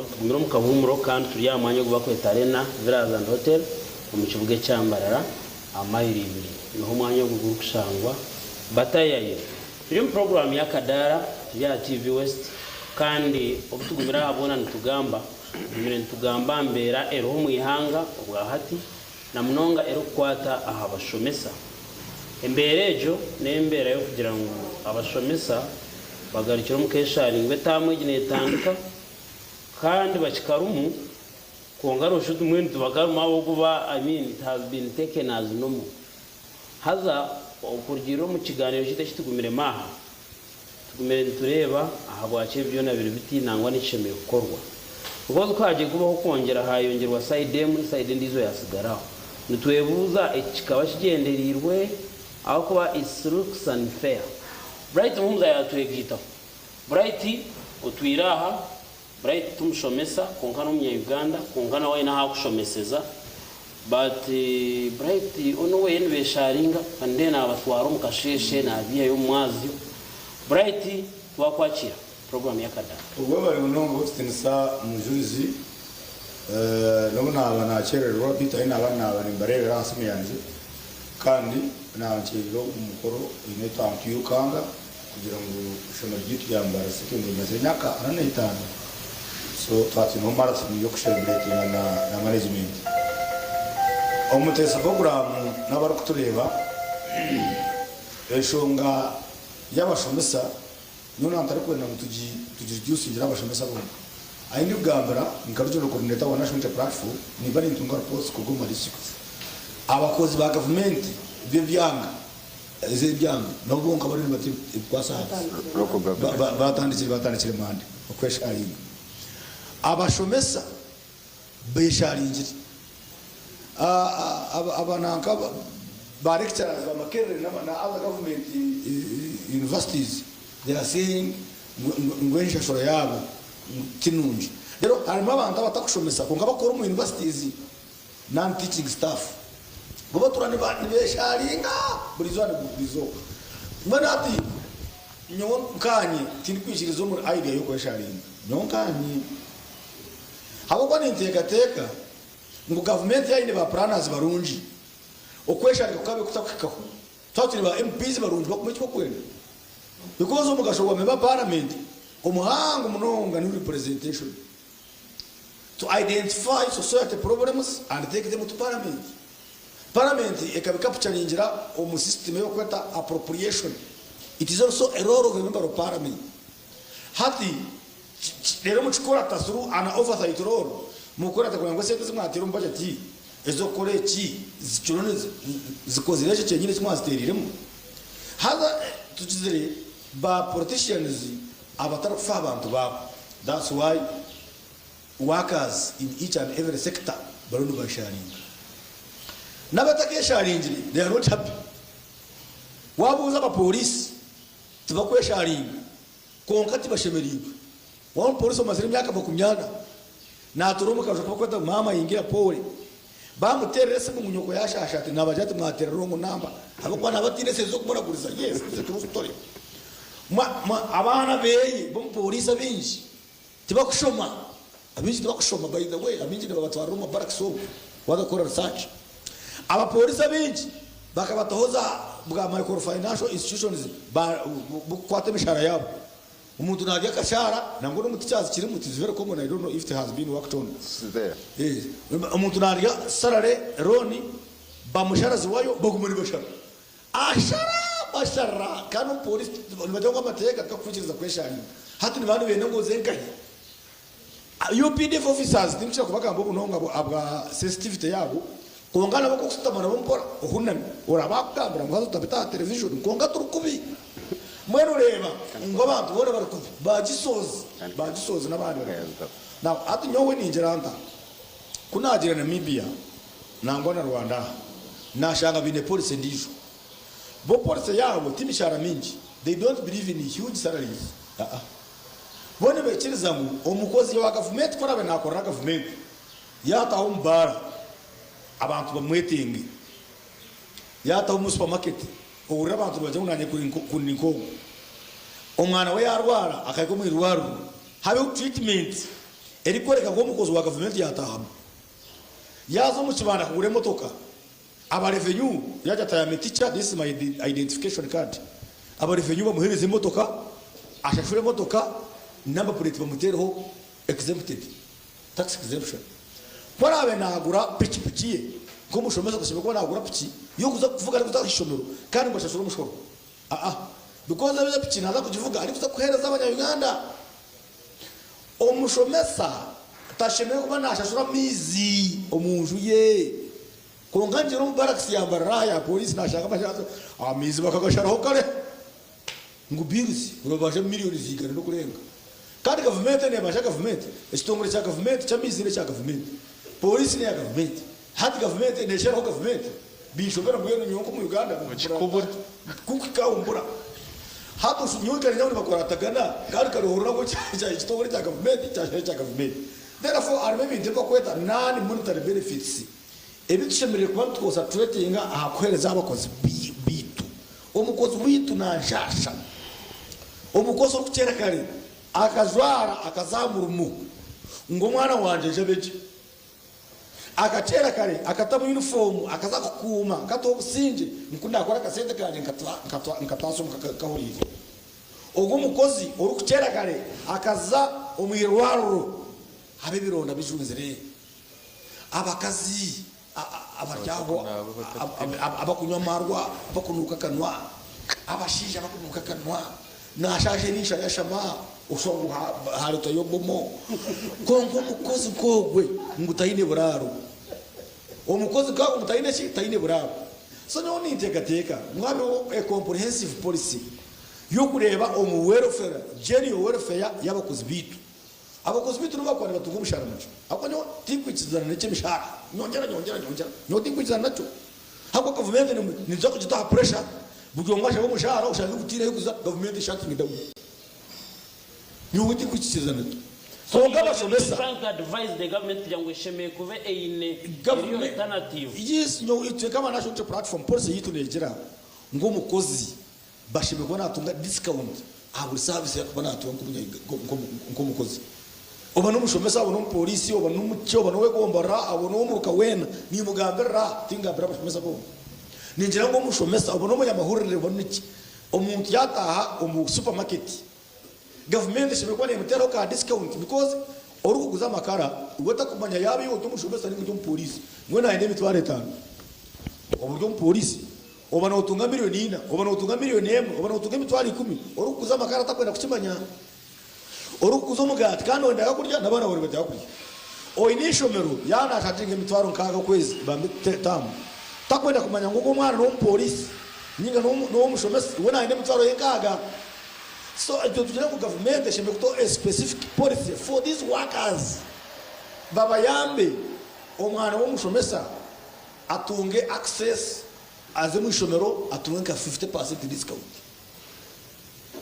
Speaker 2: Tugumire omu kahuumuro kandi turi aha mwanya ogu barikweta Arena Villas and Hotel omu kibuga ekya Mbarara aha mayiro ibiri niho omwanya ogu gurikushangwa. Batayaye turi omu puroguraamu y'akadaara turi aha TV West kandi obu tugumire aha bwona nitugamba tugumire nitugamba aha mbeera eriho omu ihanga obwahati na munonga erikukwata aha bashomesa. Embeera egyo n'embeera y'okugira ngu abashomesa bagarukire omu keesharingo etaamu egi neetandika kandi bakikarumu kwonka noshusha oti mbwenu tibakarumu ahabw'okuba I mean it has been taken as normal. Haza okurugiirira omu kigaaniiro kyaitu eki tugumiremu aha, Tugumire nitureeba ahabwaki ebi byona biri biti nangwa n'ekishemereire kukorwa. Because ku hagiire kubaho okwongyera hayongyerwa side emwe side endiijo yasigara aho. Nitwebuuza eki kikaba kigyendereirwe ahabw'okuba it's looks unfair. Bright Muhumuza yatwegaitaho. Bright otwire aha, Bright tumushomesa kwonka n'omunya Uganda kwonka nawe aine ahu akushomeseza but Bright onu oweye nibesharinga and then nabatwara omu kasheshe nabihayo omu mwazyo. Bright twakwakira program y'akadara.
Speaker 7: Webare munonga ow'ekitinisa Mujurizi. N'obu naaba nakyerererwa beitu ahi naaba naaba nimbareebera aha simu yangye kandi naaba nkyereire ogu mukoro oine twaaba nitwirukanga kugira ngu eishomero ryaitu rya Mbarara Secondary rimazire emyaka ana n'etaano so twaba twineho marathon y'okucelebratinga na management. Omuteesa puroguraamu n'abarikutureeba enshonga y'abashomesa nyowe naaba ntarikwenda ngu tugireducingire abashomesa bonka. Ahi ndikugambira nka Regional Coordinator wa National Unity Platform nimba nintunga reports kuruga omu ma districts. Abakozi ba gavumenti b'ebyanga ez'ebyanga nabo bonka bariyo nibata ebikwatso ahansi. Batandikire batandikire mande okwesharinga. Abashomesa besharingire. Aba nanka ba lecturers ba Makerere na other government universities they are saying ngu enshashura yaabo ti nungi. Reero harimu abantu abatakushomesa kwonka bakora omu universities non teaching staff bo batura nibesharinga buri izooba na buri izooba. Mbwenu hati nyowe nkanye tindikwikiriza omu idea y'okwesharinga nyowe nkanye ahabw'okuba ninteekateeka ngu gavumenti yaaba eine ba planners barungi okwesharinga kukabaire kutakuhikaho. Twaba twine ba MPs barungi bakumanya eki barikwenda because omugasho gwa member wa parliament omuhango munonga ni representation. To identify society problems and take them to parliament. Parliament ekaba ecapturingira omu system ei barikweta appropriation. It is also a role of a member of parliament. Hati reero mukikurata through an oversight role, mukukurata kureba ngu esente ezi mwateire omu budget ez'okukora eki zikiriyo zikozire ekyo kyenyini eki mwaziteereiremu. Haza tukizire ba politicians abatarikufa aha bantu baabo. That's why. Workers in each and every sector bariyo nibasharinga. N'abatakesharingire they are not happy. Wabuuza abapoliisi tibakwesharinga kwonka tibashemereirwe. Waaba omupoliisi omazire emyaka makumyana natuura omu kaju aku barikweta ngu maama yingira pole. Bamuteerera esimu ngu nyoko yashaasha ati nabagira ati mwateera wrong number ahabw'okuba naaba ataine esente z'okumuraguriza. Yes, it's a true story. Abaana beye b'omupoliisi abaingi Tibakushoma, abaingi tibakushoma by the way abaingi nibabatwarira omu barracks omwo waaza kukora research. Abapoorisi abaingi bakabataho za bwa micro financial institutions bukukwata emishahara yaabo. Omuntu naarya akashaara nangwa n'omu teachers kirimu it is very common I don't know if it has been worked on. Omuntu naarya salary loan bamusharaziwayo baguma nibashara. Ashara bashara kandi omupolisi nibagira ngu amateeka tigakukwikiriza kwesharinga. Hati nibaba nibenda ngu oze nkahi? UPDF officers tindikukira kubagamba obunonga ahabwa sensitivity yaabo kwonka nabo ku orikushutama nabo mpora ohunami oraba akugambira ngu haza otabita aha television kwonka turi kubi. Mbwenu oreeba ngu abantu boona bari kubi ba GSOs ba GSOs n'abandi bari kubi. Now hati nyowe ningira nta ku naagira Namibia Nangwa na Rwanda aha nashanga baine policy endiijo. Bo policy yaabo ti mishaara mingi, they don't believe in huge salaries aa. Bo nibaikiriza ngu omukozi wa gavumenti ku araabe naakorera gavumenti, yaataha omu baara abantu bamwetenge, yaataha omu supermarket ohurire abantu nibagira ngu naanye ku ndi nk'ogu. Omwana we yaarwara akahika omu irwariro habeho treatment erikworeka ngu omukozi wa gavumenti yaataahamu. Yaaza omu kibanda kugura emotoka, aba revenue yaagira ati I am a teacher, this is my identification card. Aba revenue bamuheereza emotoka, ashashure emotoka, number plate bamuteereho exempted, tax exemption. Ku araabe naagura pikipiki ye, nk'omushomesa tashemereire kuba naagura piki y'okuza kuvuga arikuza aha ishomero kandi ngu ashashure omushoro. Aa, because eyo piki naaza kugivuga arikuza kuheereza abanya Uganda. Omushomesa tashemereire kuba nashashura amaizi omu nju ye. Kwonka ngyera omu barracks ya Mbarara aha ya police nashanga amashanyarazi amaizi bakagasharaho kare ngu bills nibabanja millions igana n'okurenga. Kandi gavumenti nebanja gavumenti, ekitongore kya gavumenti ky'amaizi n'ekya gavumenti, police n'eya gavumenti. Hati gavumenti nesharaho gavumenti binshobera mbwenu nyowe nk'omu Uganda kukikaumbura hati osu nyowe nkari nyawe nibakuratagana kandi karuhurira ngu ekitongore kya gavumenti kyashara ekya gavumenti therefore harimu ebintu ebi bakweta non monetary benefits ebi tushemereire kuba nitu concentratinga aha kuhereza abakozi biitu. Omukozi wiitu nanshasha omukozi orikukyera kare akajwara akaza aha murimo ngu omwana wangye aije abe gye. Akakyera kare akatamu yunifoomu akaza kukuuma nkataho obusingye ngu naakora akasente kangye nkataasa omuka kahuriire. Ogwo omukozi orikukyera kare akaza omu irwariro habe ebironda bijunzire, abakazi abari aho abakunywa amaarwa abakunuuka akanwa, abashaija abakunuuka akanwa, Naashaaha eriisho ayashama oshusha ngu haaretwayo obomo. Kwonka omukozi nk'ogwe ngu taine buraaro. Omukozi nk'ogwo ngu taine ki? Taine buraaro. So nyowe ninteekateeka ngu habeho a comprehensive policy y'okureeba omu welfare, general welfare y'abakozi baitu. Abakozi baitu n'obu baakuba nibatunga omushaara mukye, ahabw'okuba nyowe tinkwikirizana n'eky'emishaara, nyongyera nyongyera nyongyera, nyowe tinkwikirizana nakyo. Ahabw'okuba gavumenti niija kugita aha pressure, buri omwe ashabe omushaara oshange gutaine ahu kuza, gavumenti eshutting down. Nyowe tinkwikirizana nakyo.
Speaker 2: So
Speaker 7: Kwonka
Speaker 2: you
Speaker 7: abashomesa.
Speaker 2: trying to advise the government kugira ngu eshemereire kuba eine eri
Speaker 7: Government,
Speaker 2: alternative.
Speaker 7: yes, nyowe itwe nk'aba National Unity Platform policy yaitu neegira ngu omukozi Bashemereire kuba natunga discount aha buri service ei arikuba natunga nk'omukozi. Oba n'omushomesa, oba n'omupoliisi, oba n'omuki, oba n'ow'egomborora, oba n'ow'omuruka weena, nimugambirira, tingambira abashomesa bonka. Ningira ngu omushomesa, oba n'omunyamahurire, oba niki, omuntu yaataaha omu supermarket, gavumenti eshemereire kuba neemuteeraho ka discount because orikuguza amakara we takumanya yaaba iwe ori omushomesa nainga ori omupoliisi, mbwenu aine emitwaro etaano, oba ori omupoliisi. Oba notunga milioni ina, oba notunga milioni emwe, oba notunga emitwaro ikumi, orikuguza amakara atakwenda kukimanya, orikuguza omugaati kandi oyendaga kurya n'abaana baawe nibendaga kurya. Oine eishomero yaaba nashaginga emitwaro nkaaga okwezi bambi term, takwenda kumanya ngu ogwo omwana n'owomupoliisi ninga n'owomushomesa, we nayenda emitwaro ye nkaaga. So itwe nitugira ngu gavumenti eshemereire kutaho a specific policy for these workers. Babayambe omwana w'omushomesa atunge access aze omu ishomero atunge nka 50% discount.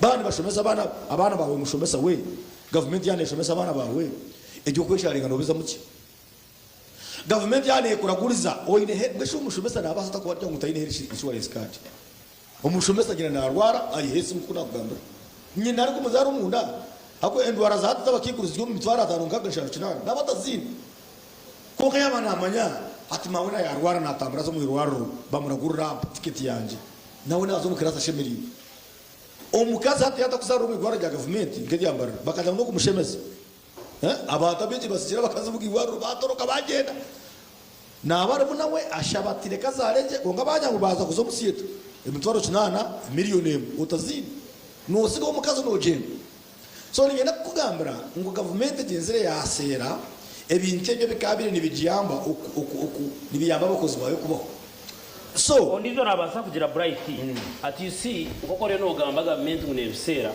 Speaker 7: Baaba nibashomesa abaana abaana baawe mushomesa we, gavumenti yaaba neeshomesa abaana baawe, eby'okwesharinga noobizamu ki? Gavumenti yaaba neekuraguriza oine he mbwenu shi omushomesa naabaasa ata kuba arya ngu taine health insurance card? Omushomesa nyina naarwara ayiha esimu nk'oku naakugambira. Nyina arikumuzaara omunda ahabw'okuba endwara za hati z'abakaikuru ziri omu mitwaro ataano, nkaaga, nshanju, kinaana naaba ataziine. Kwonka yaaba naamanya ati maawe na yaarwara naatambura aza omu irwariro bamuragurira aha tiketi yangye, nawe naaza omu kiraasi ashemereirwe. Omukazi hati yaata kuzaarira omu irwariro rya gavumenti nk'erya Mbarara bakagira ngu n'okumushemeza. Abantu abaingi batsigire abakazi omu irwariro baatoroka baagyenda. Naaba arimu nawe ashaba ati reka azaare gye kwonka baagira ngu baaza kuza omu theatre emitwaro kinaana, miriyoni emwe otaziine noosigaho omukazi noogyenda. So niinyenda kukugambira ngu gavumenti egyenzire yaaseera ebintu ebyo ebikaabaire nibigiyamba oku oku oku nibiyamba abakozi baayo kubaho. So.
Speaker 2: Ondiijo naabaasa kugira Bright ati you see nk'oku oriyo noogamba gavumenti ngu neebiseera,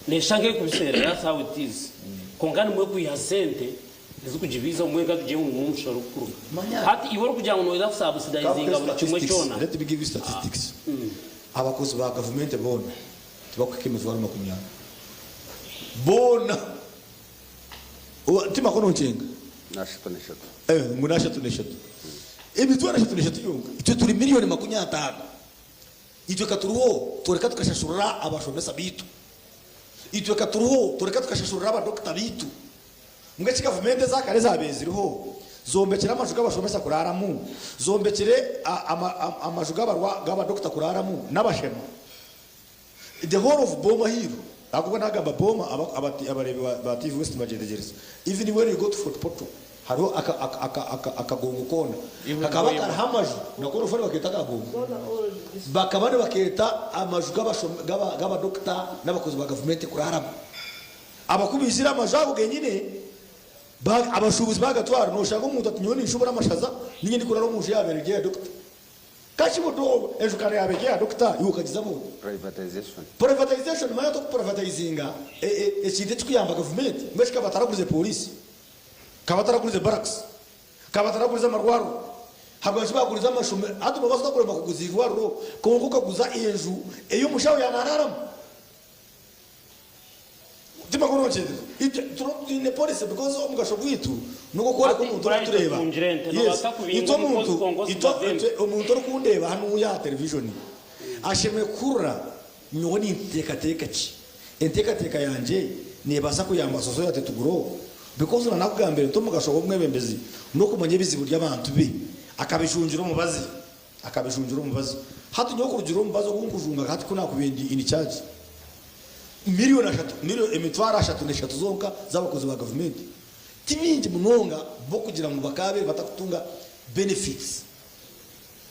Speaker 2: neeshusha nk'erikubiseera that's how it is kwonka nimwo ekwiha sente ezikugibiiza obumwe ekatugye ngu nimwo omushoro gurikuruga. Hati iwe orikugira ngu noija kusabusidayizinga buri kimwe kyona.
Speaker 7: Let me give you statistics. Abakozi ba gavumenti boona tibakuhika emitwaro 40. Boona. Ti makono nkyenga?
Speaker 9: N'ashatu n'eshatu.
Speaker 7: Ngu n'ashatu n'eshatu. Emitwaro ashatu n'eshatu yonka. Itwe turi miriyoni 50. Itwe ka turiho tworeka tukashashurira abashomesa baitu. Itwe ka turiho tworeka tukashashurira abadokita baitu. Mbwenu eki gavumenti eza kare ezaabaire ziriho zombekire amaju g'abashomesa kuraaramu, zombekire amaju g'abadokita kuraaramu n'abashema. The whole of Boma Hill, ahabw'okuba naagamba Boma abareebi ba TV West nibagyetegyereza. Even when you go to Fort Portal hariho akagongo koona kakaba kariho amaju nako nofa nibakeeta akagongo. Bakaba nibakeeta amaju g'abadokita n'abakozi ba gavumenti kuraaramu. Abakubaizire amaju ago genyine, abashuubuzi baagatwara. Nooshanga omuntu ati nyowe ninshuubura amashaza, niinye ndikurara omu nju yaabaire eri eya dokita. Kakibuto enju kare yaaba eri eya dokita, iwe okagizamu ota?
Speaker 9: Privatization.
Speaker 7: Privatization manya tokuprivatizinga ekintu ekikuyamba gavumenti. Mbwenu shi kaba ataragurize pooriisi? Kaba ataragurize barracks? Kaba ataragurize amarwariro? Habwaki baagurize amashomero? Hati noobaasa ota kurema kuguza eirwariro kwonka okaguza enju ei omushaho yaanaaraaramu? Itwe twine policy because omugasho gwaitu nogwokworeka
Speaker 2: Hati
Speaker 7: omuntu
Speaker 2: Bright
Speaker 7: orikutureeba.
Speaker 2: otungire ente
Speaker 7: Yes,
Speaker 2: nobaasa kubinga
Speaker 7: itwe
Speaker 2: omukozi
Speaker 7: omuntu
Speaker 2: kwonka
Speaker 7: itwe
Speaker 2: osigaze ente.
Speaker 7: itwe omuntu orikundeeba hanuya aha television ashemereire kuhurira nyowe ninteekateeka ki. Enteekateeka yangye nebaasa kuyamba society to grow because na nakugambire nti omugasho gw'omwebembezi nokumanya ebizibu by'abantu be akabijungira omubazi. Akabijungira omubazi. Hati nyowe kurugiirira omubazi ogu nkujunga hati ku naakubaire ndi in charge, miriyoni ashatu, miriyoni, emitwaro ashatu n'eshatu zonka z'abakozi ba gavumenti ti mingi munonga bo kugira ngu bakaabaire batakutunga benefits.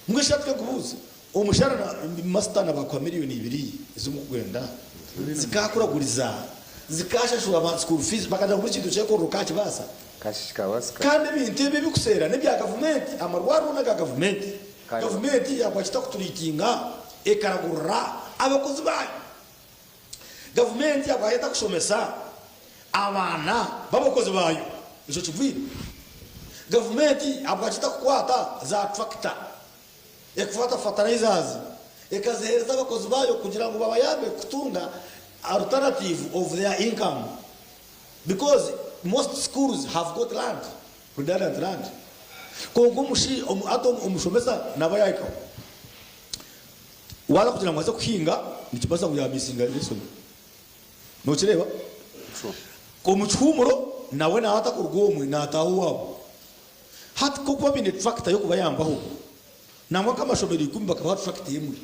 Speaker 7: Mbwenu shi hati kankubuuze, omushara na masita na baakuha miriyoni ibiri ezi mukugwenda zikaakuraguriza, zikaashashura abantu school fees, bakagira ngu buri kintu okyekorere okaakibaasa? Kandi ebintu ebi ebikuseera n'ebya gavumenti, amarwariro n'aga gavumenti. Gavumenti yakwakita kuturiitinga ekaragurira abakozi baayo. Gavumenti yakwayeta kushomesa abaana b'abakozi baayo. Ekyo kigwire. Gavumenti habwaki takukwata za turakita, ekakwata fertilizers ekaziheereza abakozi baayo kugira ngu babayambe kutunga alternative of their income. Because most schools have got land, redundant land. Kwonka omushi, omu, hati omushomesa naaba yaahikaho. Waaza kugira ngu aze kuhinga, nikibaasa ngu yaamisinga n'eishomero. Nookireeba? Omu kihuumuro nawe naaba atakuruga omwe naataaha owaabo. Hati nk'oku babaine turakita y'okubayambaho, nangwa nk'amashomero ikumi bakabaha turakita emwe.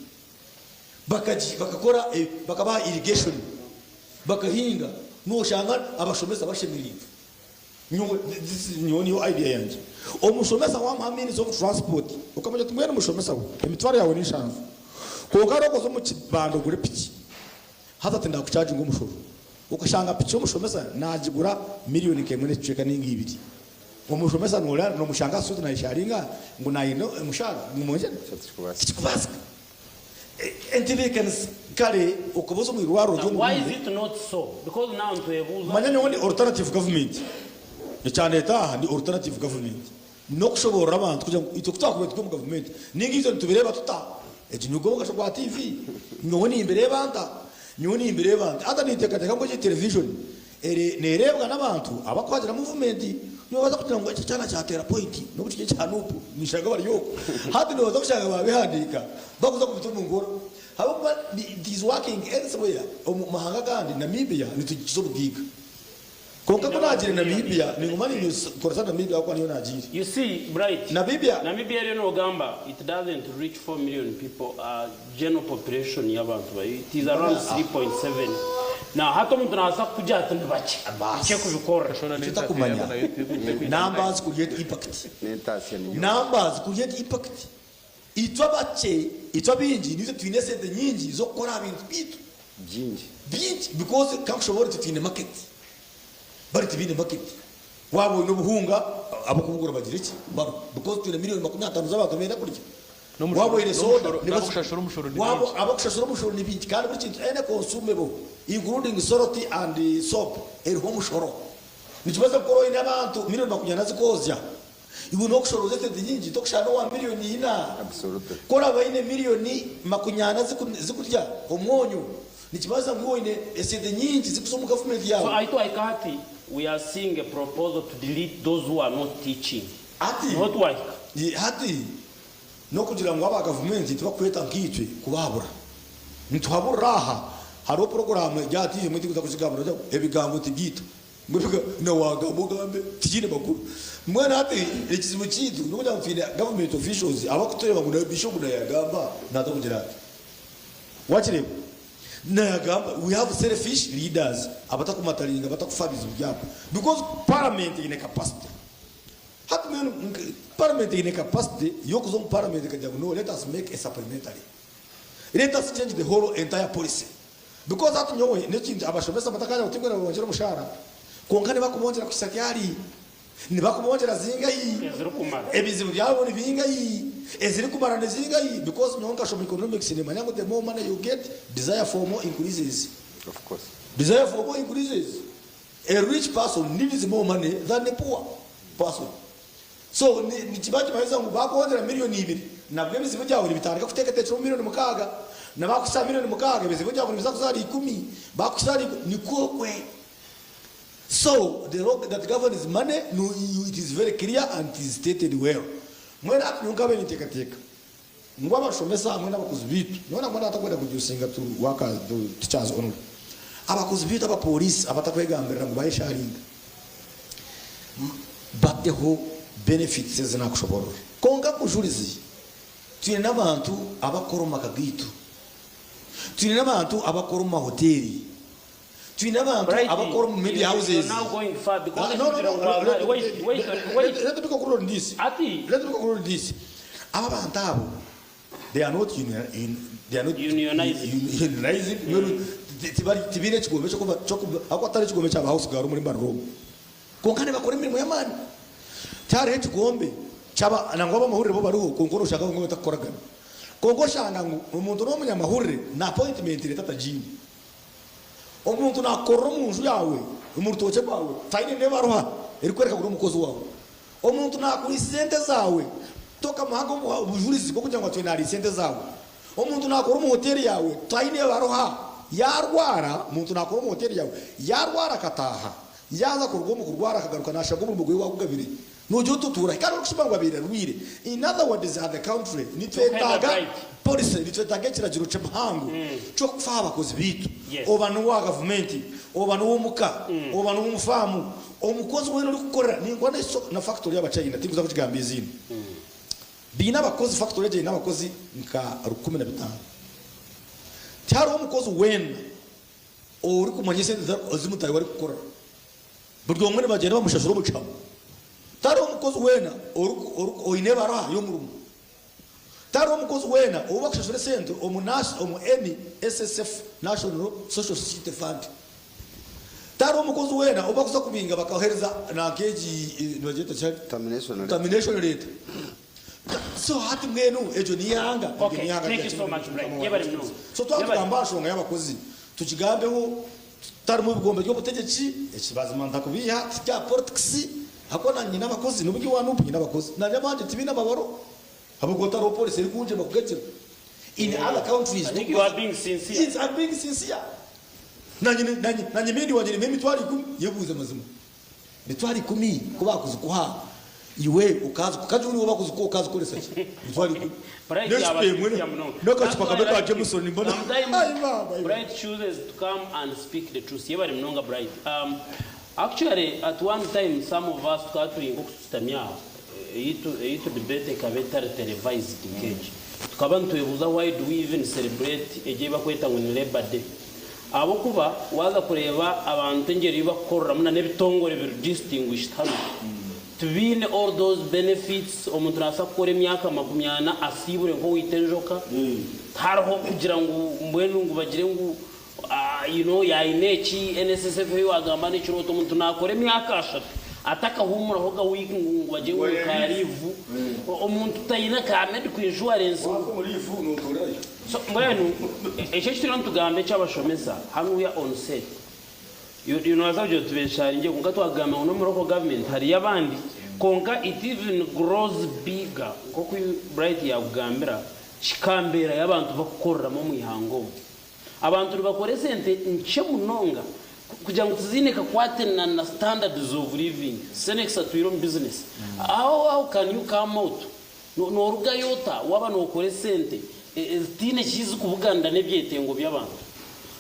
Speaker 7: Bakagi, bakakora, bakabaha irrigation. Bakahinga noshanga abashomesa bashemereirwe. Nyowe this is nyowe niyo idea yangye. Omushomesa wamuha means of transport okamanya oti mbwenu mushomesa we emitwaro yaawe ni nshanju kwonka reero oze omu kibanda ogure piki haza tindakucharginga omushoro. Okashanga piki omushomesa nagigura million nk'emwe n'ekicweka ninga ibiri. Omushomesa noreeba nomushanga aha street nayesharinga ngu nayenda omushara ngu mwongyere? Tikikubaasika. Entebeekanisa kare okaba oza omu irwariro
Speaker 2: Why is
Speaker 7: ry'omuhimbe.
Speaker 2: it not so? Because now nitwebuuza.
Speaker 7: Manya nyowe ndi alternative government. Ekyandeeta aha ni alternative government. N'okushoboorora abantu kugira ngu itwe ku twakubaire turi omu gavumenti nainga itwe nitubireeba tuta? Egi nigwo omugasho gwa TV. Nyowe nimbireeba nta? Nyowe nimbireeba nta? Hati ninteekateeka ngu egi terevijoni neereebwa n'abantu abarikuhagira muvumenti. Noobaasa kugira ngu eki ekyana kyateera pointi n'obu kiri ekya Nup nishanga bari okwo. Hati noobaasa kushanga baabihandiika barikuza kubita omu nkora ahabw'okuba it is working elsewhere omu mahanga agandi. Namibia nitugikiza obugaiga. Kwonka ku naagiire Namibia, ninguma ninkoresa Namibia ahabw'okuba niyo naagiire.
Speaker 2: You see, Bright,
Speaker 7: Namibia.
Speaker 2: Namibia eriyo nogamba it doesn't reach 4 million people, general population y'abantu bayo it is around 3.7. Now hati omuntu nabaasa kukugira ati ni bakye, bikye kubikora.
Speaker 7: Eki otakumanya, numbers create impact. Numbers create impact. Itwe abakye, itwe abaingi nitwe twine esente nyingi z'okukora aha bintu byaitu.
Speaker 9: Bingi.
Speaker 7: Bingi because kankushoboorore titwine market. Bari tibaine market. Waaba oine obuhunga ab'okubugura bagire ki? Baruho. Because twine million 50 z'abantu abenda kurya. Waaba oine soda
Speaker 3: N'abokushashura omushoro ni
Speaker 7: waaba
Speaker 3: baingi.
Speaker 7: abakushashura omushoro ni baingi kandi buri kintu any consumable including salt and soap eriho omushoro. Nikibaasa kukora oine abantu million 40 zikoozya. Iwe n'okushorooza esente nyingi tokushana n'owa miriyoni ina. Ku oraabe oine miriyoni makunyana zikurya omwonyo, nikibaasa ngu iwe oine esente nyingi zikuza omu gavumenti
Speaker 2: So
Speaker 7: yaawe.
Speaker 2: ahi twahika hati we are seeing a proposal to delete those who are not teaching.
Speaker 7: Hati,
Speaker 2: Niho twahika.
Speaker 7: hati N'okugira ngu aba gavumenti tibakweta nkaitwe kubahabura. Nituhaburira aha, hariho puroguraamu eri aha tiivi emwe tikuza kugigamba nogira ngu ebigambo tibyaitu. Na waagamba ogambe tikiine makuru. Mbwenu hati ekizibu kyaitu n'okugira ngu twine government officials abarikutureeba ngu na Bishop naayagamba naaza kugira ata. Waakireeba? Naayagamba we have selfish leaders abatakumataringa abatakufa aha bizibu byabo because parliament eine capacity. Hati mbwenu parliament eine capacity y'okuza omu parliament ekagira ngu no let us make a supplementary. Let us change the whole entire policy. Because hati nyowe n'ekintu abashomesa batakaagira ngu timbwenu nibabongyera omushaara. Kwonka nibakubongyera kuhitsya ryari? Nibakubongyera zingahi?
Speaker 2: Ezirikumara.
Speaker 7: Ebizibu byabo ni bingahi? Ezirikumara ni zingahi? Because nyowe nkashoma economics nimanya ngu the more money you get, desire for more increases.
Speaker 9: Of course.
Speaker 7: Desire for more increases. A rich person needs more money than a poor person. So nikiba nikimanyisa ngu bakwongyera miriyoni ibiri nabwo ebizibu byawe nibitandika kuteekateekyera omu miriyoni mukaaga. Na bakuhitsya aha miriyoni mukaaga ebizibu byawe nibiza kuza ahari ikumi, bakuhitsya ahari ikumi nikwo okwe. So the law that governs money no it is very clear and it is stated well. Mbwenu hati nyowe nkabaire ninteekateeka ngu abashomesa hamwe n'abakozi baitu, nyowe nangwa natakwenda kureducinga to workers to teachers only, abakozi baitu abapoliisi abatakwegambirira ngu bayesharinga bateho benefits ezi nakushoborora. Kwonka nkujurize twine n'abantu abakukora omu maka gaitu, twine n'abantu abakukora omu mahoteri, twine abantu
Speaker 2: Bright,
Speaker 7: abakukora omu media
Speaker 2: you-
Speaker 7: houses.
Speaker 2: you're now going far because
Speaker 7: Ah, no, no, no,
Speaker 2: Wait,
Speaker 7: let-
Speaker 2: wait, wait, wait.
Speaker 7: let me conclude on this.
Speaker 2: Ati.
Speaker 7: Let me conclude on this. Aba bantu abo they are not union, un, they are not
Speaker 2: Unionized.
Speaker 7: unionized. Tibari tibiine ekigombe kyokuba kyokuba ahabw'okuba tihariho ekigombe kya ba house girl omuri Mbarara omu. Kwonka nibakora emirimo y'amaani. Tihariho ekigombe kyaba nangwa ab'amahurire bo bariho kwonka noshanga abamwe batakukoragana. Kwonka oshanga ngu omuntu n'omunyamahurire na appointment letter tagiine. Omuntu naakukorera omu nju yaawe, omu rutookye rwawe, taine n'ebaruha erikworeka ngu n'omukozi waawe. Omuntu naakuriisa ente zaawe, tokamuhaga obujurizi bw'okugira ngu atwire naariisa ente zaawe. Omuntu naakora omu hoteeri yaawe, taine ebaruha. Yaarwara, omuntu naakora omu hoteeri yaawe, yaarwara akataaha, yaaza kuruga omu kurwara akagaruka naashanga omurimo gwe waagugabire, Noogira oti otuura hi kandi orikushuma ngu abaire arwaire. In other words as a country nitwetaaga policy, nitwetaaga ekiragiro kihango ky'okufa aha bakozi baitu. Oba n'owa gavumenti, oba n'ow'omuka, oba n'ow'omu faamu, omukozi weena orikukorera, ningwa na factory y'Abachina tinkuza kugigamba eiziina. Baine abakozi, factory egyo eine abakozi nka 15,000. Tihariho omukozi weena orikumanya esente ezi mutaahi we arikukorera. Buri omwe nibagyenda bamushashura omucamo. Tihariho mukozi weena oine ebaruha y'omurimo. Tihariho mukozi weena ou bakushashura esente omu NSSF, National Social Security Fund. Tihariho mukozi weena ou bakuza kubinga bakahereza nanka egi nibagyeta ki hati? Termination letter. So hati mbwenu egyo n'eihanga, eryo
Speaker 2: Okay,
Speaker 7: n'eihanga
Speaker 2: thank
Speaker 7: rya
Speaker 2: you so
Speaker 7: kimwe
Speaker 2: much,
Speaker 7: Mukama
Speaker 2: Bright.
Speaker 7: wange
Speaker 2: Yebare
Speaker 7: Yesu
Speaker 2: munonga.
Speaker 7: Kristo. So twaba
Speaker 2: Yebare.
Speaker 7: tugamba aha nshonga y'abakozi, tukigambeho tutarimu ebigombe by'obutegyeki, eki mazima ntakubiiha, tikya politics. Ahakuba naanye nyine abakozi, n'obu ndi owa Nup nyine abakozi. Naanye abangye tibaine amabaro ahabw'okuba tihariho policy erikungyema kugakira. In other countries,
Speaker 2: I think you are being sincere.
Speaker 7: Yes, I'm being sincere. Naanye naanye naanye maid wangye nimuha 100,000, yebuuze mazima. 100,000 ku baakuzikuha iwe okazi kajuuni iwe bakuzikuha okazikoresa ki? 100,000.
Speaker 2: Bright
Speaker 7: N'ecupa emwe
Speaker 2: yaba munonga.
Speaker 7: n'akacupa
Speaker 2: That's
Speaker 7: kamwe
Speaker 2: why I
Speaker 7: ka
Speaker 2: like him.
Speaker 7: Jameson nimbona.
Speaker 2: Sometimes
Speaker 7: Ai maama iwe.
Speaker 2: Bright chooses to come and speak the truth. Yebare munonga Bright. Actually at one time some of us tukaba turi nk'okutushutami aha eyitu eyitu debate ekaba etari televised nk'egi. Tukaba nitwebuuza why do we even celebrate egi ei bakweta ngu ni Labour Day. Ahabw'okuba waaza kureeba abantu engyeri ei bakukoreramu na n'ebitongore biri distinguished hanu tibiine all those benefits, omuntu naabaasa kukora emyaka 40 asiibure nk'owaita enjoka, tihariho kugira ngu mbwenu ngu bagire ngu you know yaine eki, NSSF ei waagamba n'ekirooto, omuntu naakora emyaka 30 atakahuumuraho ga wiiki ngu bagire ngu ka liivu, omuntu taine ka medical insurance. So mbwenu ekyo eki turiyo nitugamba eky'abashomesa hanuya on set you noobaasa kugira oti besharingye kwonka twakugamba ngu n'omu local government hariyo abandi kwonka it even grows bigger nk'oku Bright yakugambira kika mbeera y'abantu bakukoreramu omu ihanga omu. Abantu nibakora esente nkye munonga kugira ngu tiziine kakwate na na standards of living. Senex atwire omu business how how can you come out Noorugayo ota waaba nookora esente ezitaine ki zikubuganira n'ebyetengo by'abantu?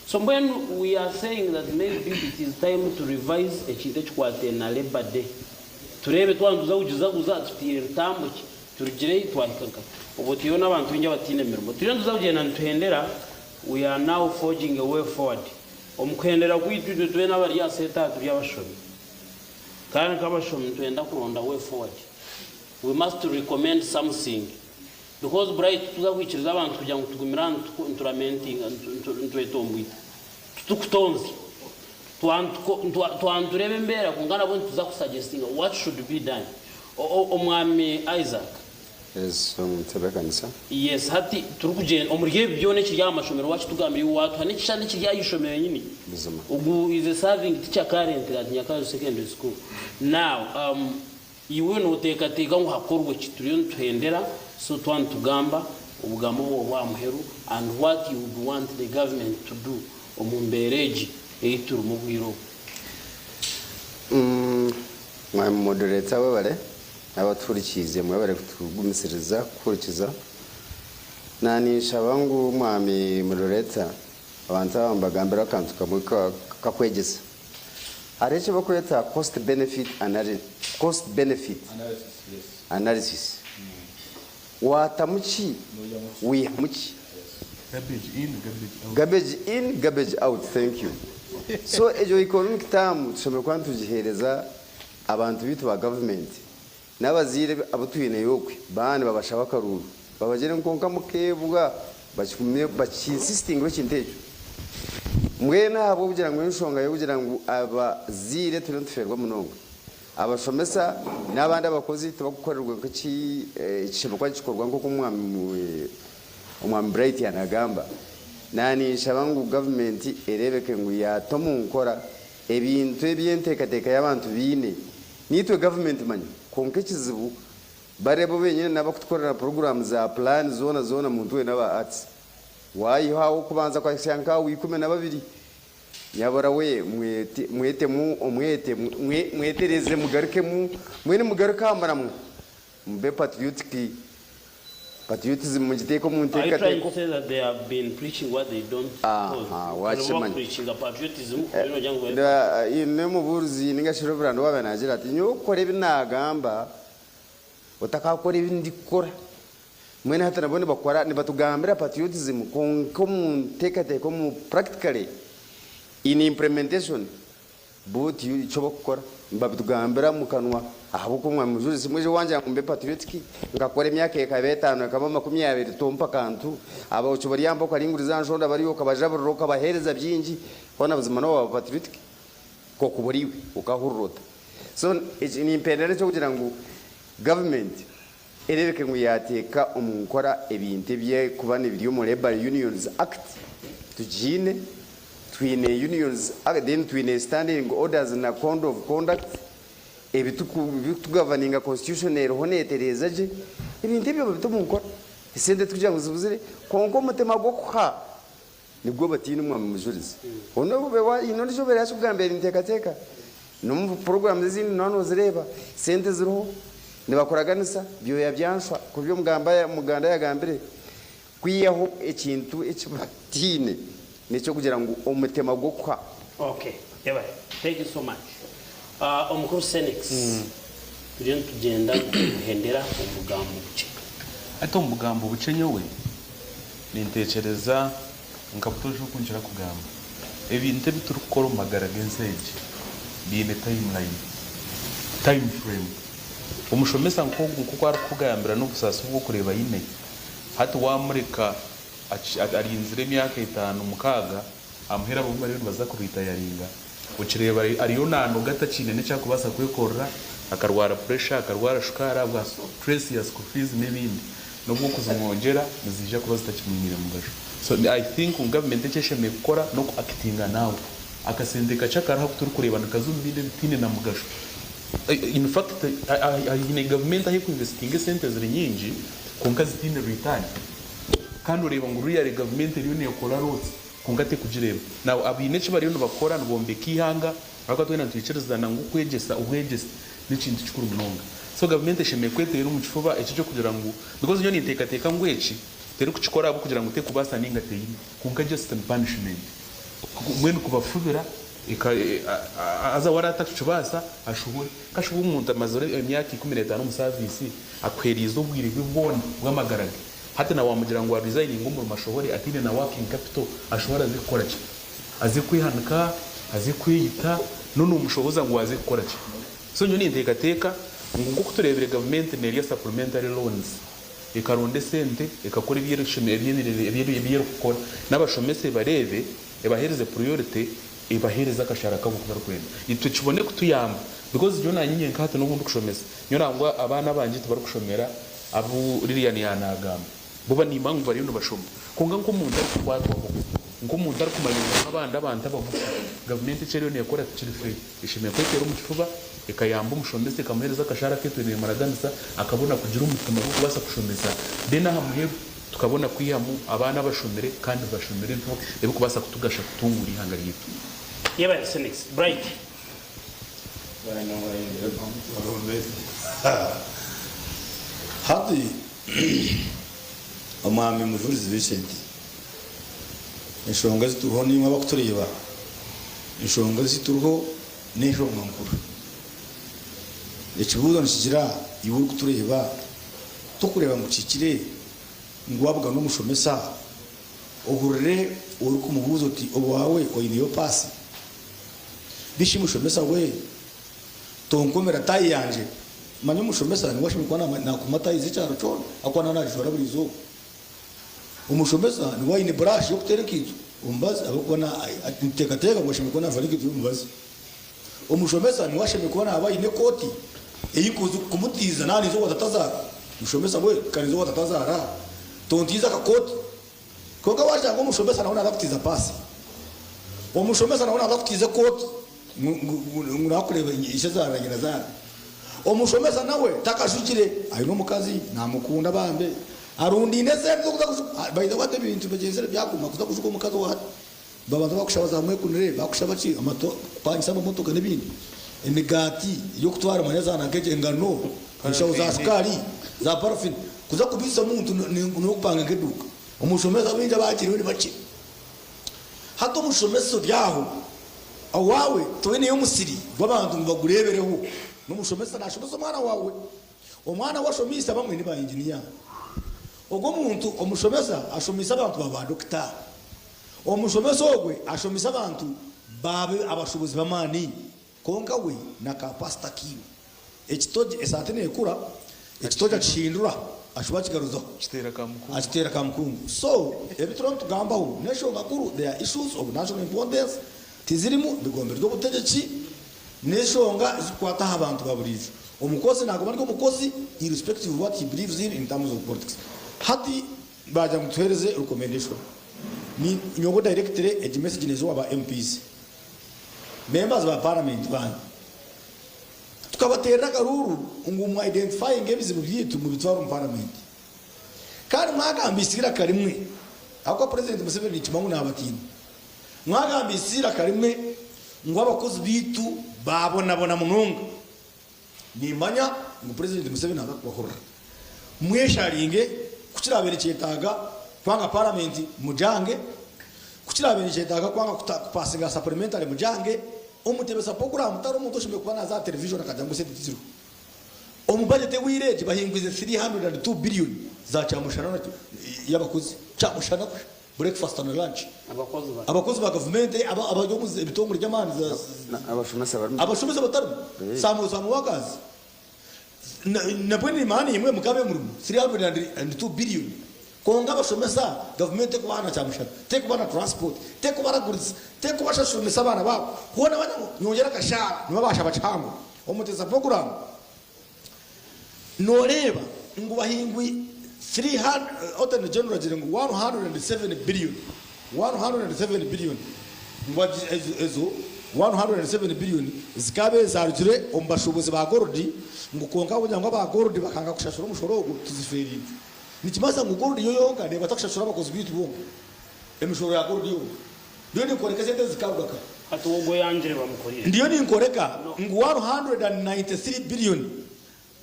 Speaker 2: So mbwenu we are saying that maybe it is time to revise ekintu ekikwataine na Labour Day. Tureebe twaba nituza kugizaguza tutaire rutambu ki, turugire hi twahika nkahi. Obwo twiheho n'abantu baingi abataine mirimo. Turiyo nituza kugyenda nituhendera, we are now forging a way forward. Omu kuhendera kwaitu itwe twena abari aha seeta aha turi abashomi. Kandi nk'abashomi nitwenda kuronda way forward. We must recommend something because Bright tituza kwikiriza abantu kugira ngu tugumire aha nituramentinga nitwetombwita titukutonzya twaba nitureba embeera kwonka nabwo nituza kusuggestinga what should be done. Omwami Isaac.
Speaker 9: Yes, omutebeekanisa.
Speaker 2: Yes, hati turikugyenda omuri ebi byona ekiri aha mashomero wakitugambira iwe watuha n'ekishushani ekiri aha ishomero nyini.
Speaker 9: Buzima.
Speaker 2: Ogu is a serving teacher currently at Nyakazu Secondary School. Now, Iwe noteekateeka ngu hakorwe ki? Turiyo nituhendera so twaba nitugamba obugambo obwo bw'aha muheru and what you would want the government to do omu mbeera egi ei turimu obwire obu.
Speaker 9: Mwami Moderator webare n'abatuhurikiize mwebare kutugumisiriza kuhurikiza. Naninshaba ngu Mwami Moderator abantu aba mbagambire akantu kamwe kakwegyesa. Hariho eki barikweta cost benefit cost benefit analysis. Waatamu ki, waihamu ki?
Speaker 3: Garbage in, garbage out.
Speaker 9: Garbage in, garbage out, thank you. So egyo economic term tushemereire kuba nitugiheereza abantu baitu ba gavumenti n'abazaire abu twineyo okwe baaba nibabashaba akaruuru babagire ngu kwonka mukeebwa bakigume bakinsisitingeho ekintu ekyo. Mbwenu ahabw'okugira ngu enshonga y'okugira ngu abazaire turiyo nitufeerwa munonga, abashomesa n'abandi abakozi tibakukorerwa nk'eki ekishemereire kuba nikikorwa nk'oku Omwami Bright yanagamba. Naninshaba ngu gavumenti ereebeke ngu yaata omu nkora ebintu ebi enteekateeka y'abantu baine. Niitwe gavumenti manya, kwonka ekizibu bariya bo benyine n'abakutukorera puroguraamu za pulaani zoona zoona muntu weena aba arts. Waayihaho aw'okubanza kwahitsya nk'aha 12. Nyabura we mwetemu omwete mwetereze mugarukemu mbwenu mugaruke aha muramwa mube patriotic patriotism mugiteeke omu
Speaker 2: Are you trying
Speaker 9: nteekateeko.
Speaker 2: to say that they have been preaching what they don't
Speaker 9: Aha, wakimanya.
Speaker 2: preachinga patriotism nogira ngu bari
Speaker 9: N'omubuurizi ninga shi Reverand waaba naagira ati nyowe okukora ebi naagamba otakakora ebi ndikukora. Mbwenu hati nabo nibakora nibatugambira patriotism kwonka omu nteekateeka omu practically in implementation bo tikyo bakukora. Nibabitugambira omu kanwa ahabw'okuba omwami Mujurisi mwija owangye ngu mbe patriotic nkakora emyaka ekaba etaano ekaba 20 tompa kantu abooki boryampa okaringuriza aha nshonda bariyo okabajaburira okabaheereza bingi hoona buzima noba waaba patriotic nk'okuba oriiwe okahurira ota. So eki nimpendera eky'okugira ngu gavumenti ereebeke ngu yaateeka omu nkora ebintu eby'okuba nibiri omu Labour Unions Act tugiine, twine Unions Act then twine Standing Orders na Code of Conduct. Ebirikutugavaninga constitution eriho neetereeza gye, ebintu ebyo babite omu nkora. Esente tikugira ngu zibuzire kwonka omutima gw'okuha nigwo bataine Mwami Mujurizi. Haine ondiijo obaire akikugambira ninteekateeka n'omu puroguraamu ezindi nooba noozireeba sente ziriho nibakuraganisa byoya bya nshwa nk'oku Omuganda yagambire kwihaho ekintu eki bataine n'eky'okugira ngu omutima gw'okuha.
Speaker 2: Okay yebare thank you so much Omukuru Senex turiyo nitugyenda nituhendera omu bugambo bukye.
Speaker 3: Hati omu bugambo bukye nyowe nintekyereza nka butoosha oku nkira kugamba, ebintu ebi turikukora omu magara g'ensi egi biine timeline, time frame. Omushomesa nk'ogu nk'oku arikukugambira n'obusaasi obu orikureeba aine, hati waamureka arinzire emyaka etaano mukaaga, Amuheru abamwe bariyo nibaza kuritayaringa, okireeba ariyo naanoga atakiine n'eki arikubaasa kwekorera, akarwara puresha, akarwara shukaari ahabwa stress ya school fees n'ebindi. N'obu okuzimwongyera niziija kuba zitakimwiniire mugasho. So I think ngu gavumenti eki eshemereire kukora n'oku actinga now. Akasente kakye akariho aku turikureeba nikaza omu bindi ebitaine na mugasho. In fact haine gavumenti ahu erikuinvestinga esente ziri nyingi kwonka zitaine return. Kandi oreeba ngu really gavumenti eriyo neekora roots kwonka tekugireeba. Now abaine eki bariyo nibakora nibombeka eihanga ahabw'okuba twena nitwikirizana ngu okwegyesa obwegyese n'ekintu kikuru munonga. So gavumenti eshemereire kweteera omu kifuba eki eky'okugira ngu because nyowe ninteekateeka ngu eki terikukikora ahabw'okugira ngu tekubaasa nainga teine kwonka just ni punishment. Mbwenu kubafubira eka haza waaba atakukibaasa ashohore. Kashuba omuntu amazire emyaka 15 omu service akuheeriize obwire bwe bwona bw'amagara ge. Hati na wamugira ngu aresigninge omurimo ashohore ataine na working capital ashohore aze kukora ki? Aze kwehanika, aze kweyita, no nomushohoza ngu aze kukora ki? So nyowe nintekateka ngu nkoku turebire gavumenti nerya supplementary loans ekaronda esente ekakora ebyerikukora nabashomesa ebarebe ebahereze priority ebahereze akashara kabo aku barikwenda itwe kibone kutuyamba because nyowe nanye nyenka hati nobu ndikushomesa nyowe nangwa abaana abangye tibarikushomera Abu Lilian yaanagamba, bo baniima ngu bariyo nibashoma. Kwonka nk'omuntu arikukwatwaho, nk'omuntu arikumanya ngu nk'abandi abantu abagufu, gavumenti eki eriyo neekora tikiri fair. Eshemereire kweteera omu kifuba, ekayamba omushomesa, ekamuheereza akashaara aku etwire neemuraganisa, akabona kugira omutima gw'okubaasa kushomesa. Then aha muheru tukabona kwihamu abaana abashomire kandi bashomire ebirikubaasa kutugasha kutunguura eihanga ryaitu.
Speaker 2: Yebare Senex. Bright.
Speaker 7: Hati Omwami Mujurizi Vincent, enshonga ezi turiho naimwe abarikutureeba, enshonga ezi turiho n'enshonga nkuru. Ekibuuzo nikigira iwe orikutureeba, torikureeba ngu kihikire ngu waabugana omushomesa ohurire orikumubuuza oti owaawe oineyo paasi? Bishi mushomesa we, tonkomera taayi yangye. Manya omushomesa niwe ashemereire kuba nakoma taayi z'ekyaro kyona ahakuba naaba nagijwara buri izooba. Omushomesa niwe aine burashi y'okuteera enkaito omubazi ahabw'okuba nituteekateeka ngu ashemereire kuba najwara enkaito y'omubazi. Omushomesa niwe ashemereire kuba naaba aine ekooti ei nkuza kumutiiza naaba ninza owa tatazaara. Mushomesa we, ka ninza owa tatazaara, tontiiza akakooti. Kwonka waashanga omushomesa nawe naaza kutiiza paasi, omushomesa nawe naaza kutiiza ekooti ngu naakureeba ishezaara na nyinazaara. Omushomesa nawe takashukire, aine omukazi naamukunda bambe, arundaine esente z'okuza kushuka. By the way hati ebintu bigyenzire byaguma kuza kushuka omukazi owa hati babanza baakushaba za mwekunire, baakushaba ki, kupangisa amamotoka n'ebindi, emigaati y'okutwara manya za nanka egyo engano, enshaho za shukaari, za parafini. Kuza kubiisa omuntu n'okupanga nk'eduuka. Omushomesa baingi abaagiriho ni bakye. Hati omushomesa ori aho owaawe toineyo omusiri gw'abantu ngu bagureebereho. N'omushomesa naashomesa omwana waawe. Omwana ou ashomiise abamwe ni ba inginiya. Ogwo omuntu omushomesa ashomiise abantu baaba baadokita. Omushomesa ogwe ashomiise abantu baaba abashuubuzi b'amaani. Kwonka we na ka pasita kiwe. Ekitogi esaati nekura, ekitogi akihindura ashuba akigaruzaho. Akiteera kamukungu. So ebi turiho nitugambaho n'enshonga nkuru, they are issues of national importance, tizirimu bigombe ry'obutegyeki, n'enshonga ezikukwata aha bantu ba buriijo. Omukozi naguma ari omukozi irrespective of what he believes in in terms of politics. Hati bagira ngu tuhereze recommendation. Nyowe directly egi message neeza owa ba MPs. Members ba parliament banyu. Tukabateerera akaruuru ngu mu identifyinge ebizibu byaitu mubitware omu paramenti. Kandi mwagambisa eiraka rimwe, ahabw'okuba Purezidenti Museveni ninkimanya ngu naabatiina, mwagambisa eiraka rimwe ngu abakozi baitu baabonabona munonga. Nimmanya ngu Purezidenti Museveni naaza kubahurira. Mwesharinge, ku kiraabe nikyetaaga kwanga paramenti mugyange, ku kiraabe nikyetaaga kwanga kupasinga supplementary mugyange. Omutebesa puroguraamu tari omuntu oshemereire kuba naaza aha terevijoni akagira ngu esente tiziriho. Omu bajeti ehweire egi bahingwize 302 billion za kyamushana y'abakozi. Kyamushana kusha, breakfast and lunch. Abakozi ba gavumenti abari omu bitongore by'amaani za.
Speaker 9: Abashomesa barimu.
Speaker 7: Abashomesa batarimu. Some some workers. Nabwo nimanya imwe mukabe murimu 302 billion. Kwonka abashomesa gavumenti tekubaha na kyamushana, tekubaha na transport, tekubaraguriza, tekubashashurisa abaana baabo. Hoona banya ngu nyongyera akashaara nibabaashaba kihango. Omuteza puroguraamu nooreeba ngu bahingwi 300 Attorney General agire ngu 107 billion, 107 billion ngu ezo 107 billion zikaba ezarugire omu bashuubuzi ba gold ngu kwonka kugira ngu aba gold bakanga kushashura omushoro ogu tuzifeereirwe. Nikimanyisa ngu gold yo yonka nebaasa kushashura abakozi baitu bonka, emishoro ya gold yonka. Ndiyo ninkoreka esente zikaruga ka.
Speaker 2: Hati ogwo oyangire bamukorire.
Speaker 7: Ndiyo ninkoreka ngu 193 billion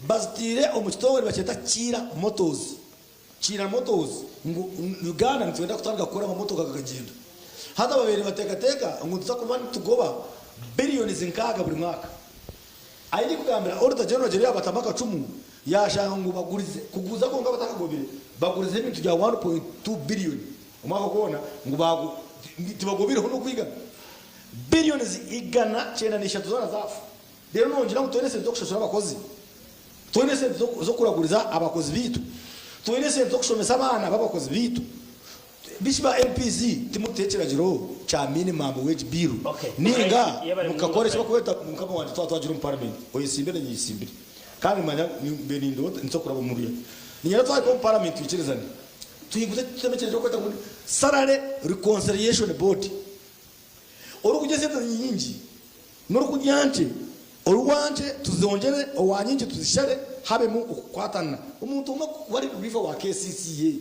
Speaker 7: baziteire omu kitongore nibakyeta Kiira Motors. Kiira Motors ngu Uganda nitwenda kutandika kukora amamotoka gakagyenda. Hati ababaire nibateekateeka ngu nituza kuba nitugoba billions nkaaga buri mwaka. Ahi ndikugambira Auditor General agyire yaabatamu akacumu yaashanga ngu bagurize, kuguza kwonka batakagobire, bagurize ebintu bya 1.2 billion omwaka gwona ngu baagu tibagobireho n'okwigana. Billions 903 zoona zaafa. Reero nongira ngu twine esente z'okushashura abakozi, twine esente z'okuraguriza abakozi baitu, twine esente z'okushomesa abaana b'abakozi baitu. Bishi ba MPs timukuteho ekiragiro kya minimum wage bill ninga mukakora eki bakweta mukama wangye twaba twagira omu parliament oyesimbire nanye nyesimbire kandi manya mbe nindoota nituza kuraba omu ruya niinyenda twahika omu parliament twikirizane tuhinguse tutemu ekiragiro ekibakweta ngu salary reconciliation board Orikurya esente nyingi n'orikurya nkye, owa nkye tuzongyere, owa nyingi tuzishare habemu okukwatana. Omuntu omwe kuba ari duriiva wa KCCA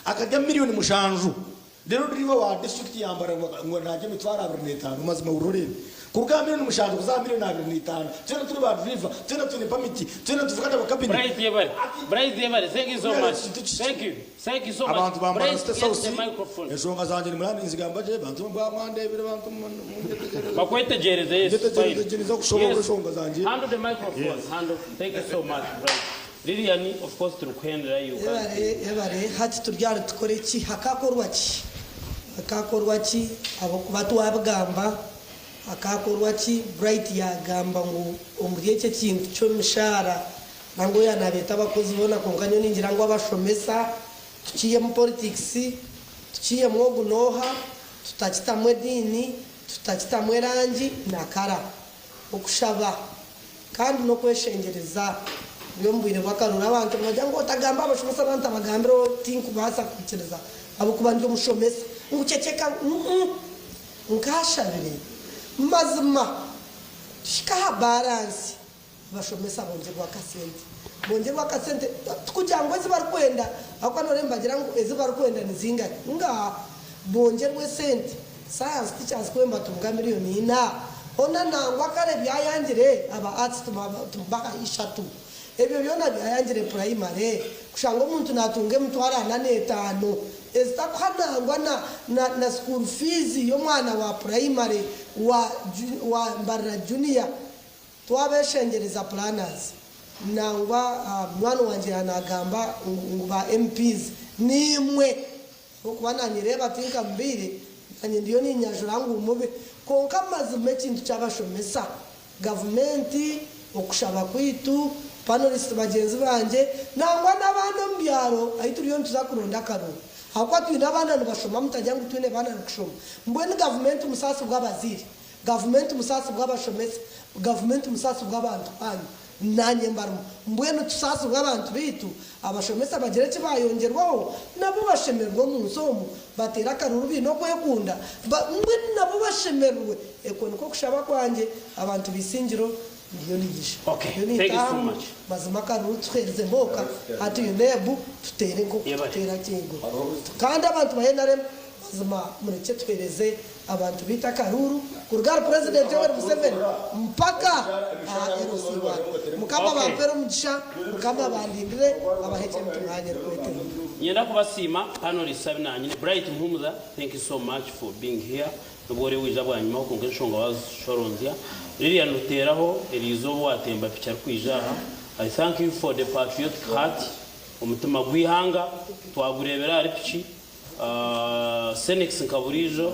Speaker 7: akarya miriyoni mushanju reero duriiva wa disiturikiti ya Mbarara ngu naarya emitwaro 25, mazima hurira oreebe. Kuruga aha miriyoni mushanju kuza aha miriyoni 25, twena turi ba duriiva, twena twine pamiti, twena nituvuga na bakabini.
Speaker 2: Bright yebare. Bright yebare. Thank you so much. Thank you. Thank you so much.
Speaker 7: Abantu ba Mbarara
Speaker 2: Bright,
Speaker 7: City
Speaker 2: get
Speaker 7: South
Speaker 2: the microphone.
Speaker 7: enshonga zangye nimuraba ninzigamba gye bantu mwe mwandebire bantu munyetegereze.
Speaker 2: Bakwetegereze yes.
Speaker 7: Nyetegereze
Speaker 2: Fine.
Speaker 7: gye niza kushoboorora
Speaker 2: Yes.
Speaker 7: enshonga zangye.
Speaker 2: Handle the microphone.
Speaker 7: Yes.
Speaker 2: Handle. Thank you so much Bright. Lilian of course turikuhendera you can't.
Speaker 4: Ebare ebare hati turi aha nitukora ki hakakorwa ki hakakorwa ki ahabw'okuba twabigamba hakakorwa ki Bright yagamba ngu omuri eki ekintu ky'emishaara Nangwa oya nabeeta abakozi boona kwonka nyowe ningira ngu abashomesa tukiihemu politics, tukiihemu ogu nooha, tutakitamu ediini, tutakitamu erangi na kara. Okushaba kandi n'okweshengyereza buri omu bwire bw'akaruuru abantu nibagira ngu otagamba abashomesa naba ntabagambira tinkubaasa kwikiriza ahabw'okuba ndi omushomesa ngu ceceka Nkaashabire mazima tuhike aha baransi. Abashomesa bongyerwe akasente. Bongyerwe akasente tikugira ngu ezi barikwenda ahabw'okuba nooreeba nibagira ngu ezi barikwenda nizingahi. Ngaaha, bongyerwe esente. Science teachers ku nibatunga miriyoni ina, hoona nangwa kare byayangire aba arts tumubaha ishatu. Ebyo byona byayangire purayimare kushanga omuntu natunga emitwaro ana n'etaano ezitakuha nangwa na na school fees y'omwana wa purayimare wa wa Mbarara junior. Twabeshengyereza planners nangwa munywani wangye yanagamba ngu ba MPs nimwe ahabw'okuba nanye reeba tinkamubaire nanye ndiyo ninyajura ngu mube kwonka mazima ekintu kyabashomesa gavumenti okushaba kweitu panelists bagyenzi bangye nangwa n'abandi omu byaro ahu turiyo nituza kuronda akaruru ahabw'okuba twine abaana nibashoma mutagira ngu twine baana nikushoma mbwenu gavumenti musaasi bw'abazaire Gavumenti musaasibwe abashomesa, gavumenti musaasibwe abantu banyu, nanye mbarimu. Mbwenu tusaasibwe abantu baitu, abashomesa bagire eki bayongyerwaho, nabo bashemererwe omunsi omu, bateere akaruru baine okwekunda, ba mbwenu nabo bashemererwe. Ekwo nikwo kushaba kwangye abantu b'Isingiro Niyo nigisha.
Speaker 2: Okay,
Speaker 4: Niyo
Speaker 2: thank you so
Speaker 4: nitahamu
Speaker 2: much.
Speaker 4: mazima akaruru tuhereze embooka hati UNEB tuteere nk'oku tuteera kingo. Kandi abantu ba NRM mazima murekye tuhereze abantu baitu akaruru kuruga ahari President Yoweri Museveni mpaka aha LC1. Mukama
Speaker 2: Okay.
Speaker 4: abampere omugisha, Mukama abandindire, abahekye emitima erikwetema.
Speaker 2: Nyenda kubasiima panelists abu nanyine. Bright Muhumuza, thank you so much for being here. Nubwo ori wija bwanyima kwonka enshonga wazishoronzya. Lilian Ruteraho, eriizooba watemba piki arikwija aha. I thank you for the patriotic heart, omutima gw'eihanga twagureebera ahari piki. Senex nka buriijo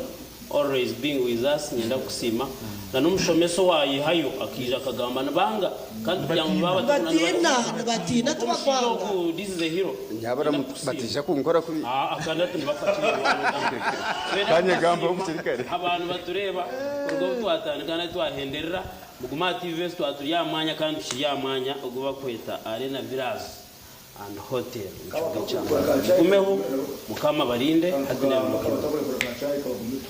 Speaker 2: always being with us, niinyenda kukusiima. Na n'omushomesa owaayehayo akaija akagamba nibanga kandi kugira ngu baaba
Speaker 4: Nibatiina, nibatiina tibakwanga.
Speaker 2: Ogu this is a hero.
Speaker 9: Nyabura batija kunkora kubi.
Speaker 2: Akandi ati nibafa
Speaker 9: Kanyegamba bukiri kare.
Speaker 2: Abantu batureeba kuruga obu twatandika nari twahenderera mugume aha TV ezi twaba turi aha mwanya kandi tukiri aha mwanya ogu bakweta Arena Villas and Hotel omu kibuga kya Mbarara. Mugumeho Mukama abarinde hati n'ebiro byona.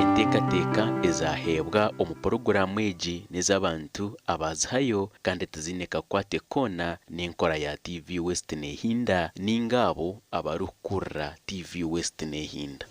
Speaker 16: Enteekateeka ezaaheebwa omu puroguraamu egi n'ez'abantu abaazihayo kandi tiziine kakwate koona n'enkora ya TV West Nehinda ninga abo abarikukurira TV West Nehinda.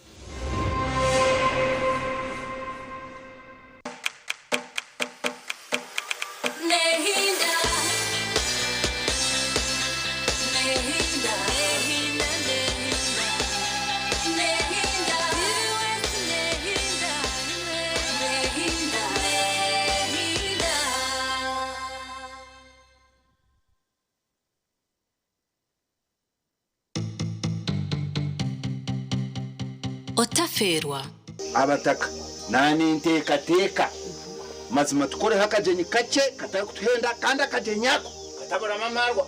Speaker 17: Otafeerwa.
Speaker 18: Abataka naninteekateeka mazima tukoreho akagyenyi kakye katarikutuhenda kandi akagyenyi ako kataburamu amaarwa.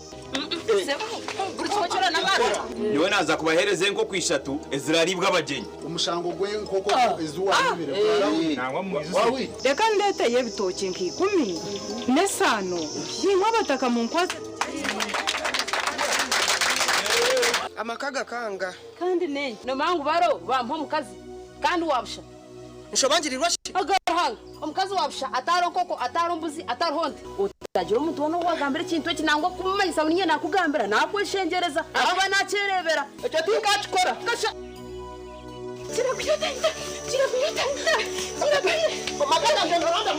Speaker 6: Nyowe naaza kubaheereza enkoko ishatu ezirariibwa abagyenyi.
Speaker 19: Omushango gw'enkoko ezi waayibire gwarahwire.
Speaker 11: Reka ndeeteyo ebitookye nka ikumi n'esaano, niinywa abataka munkwatse.
Speaker 12: Amaka gakanga.
Speaker 13: Kandi nenki nomanya ngu baro bampa omukazi kandi wa busha.
Speaker 12: Nshobangirirwa shi?
Speaker 13: Aga Ruhanga, omukazi wa busha atariho nkoko, atariho mbuzi, atariho nte. Otagira omuntu woona ou wagambira ekintu eki nangwa kumumanyisa ngu niinye naakugambira, naakweshengyereza ahakuba naakyereebera.
Speaker 12: Ekyo tinkakikora.
Speaker 13: Kasha. Kiragwire tata, kiragwire tata, kiragwire.
Speaker 12: Amaka gangye noranda.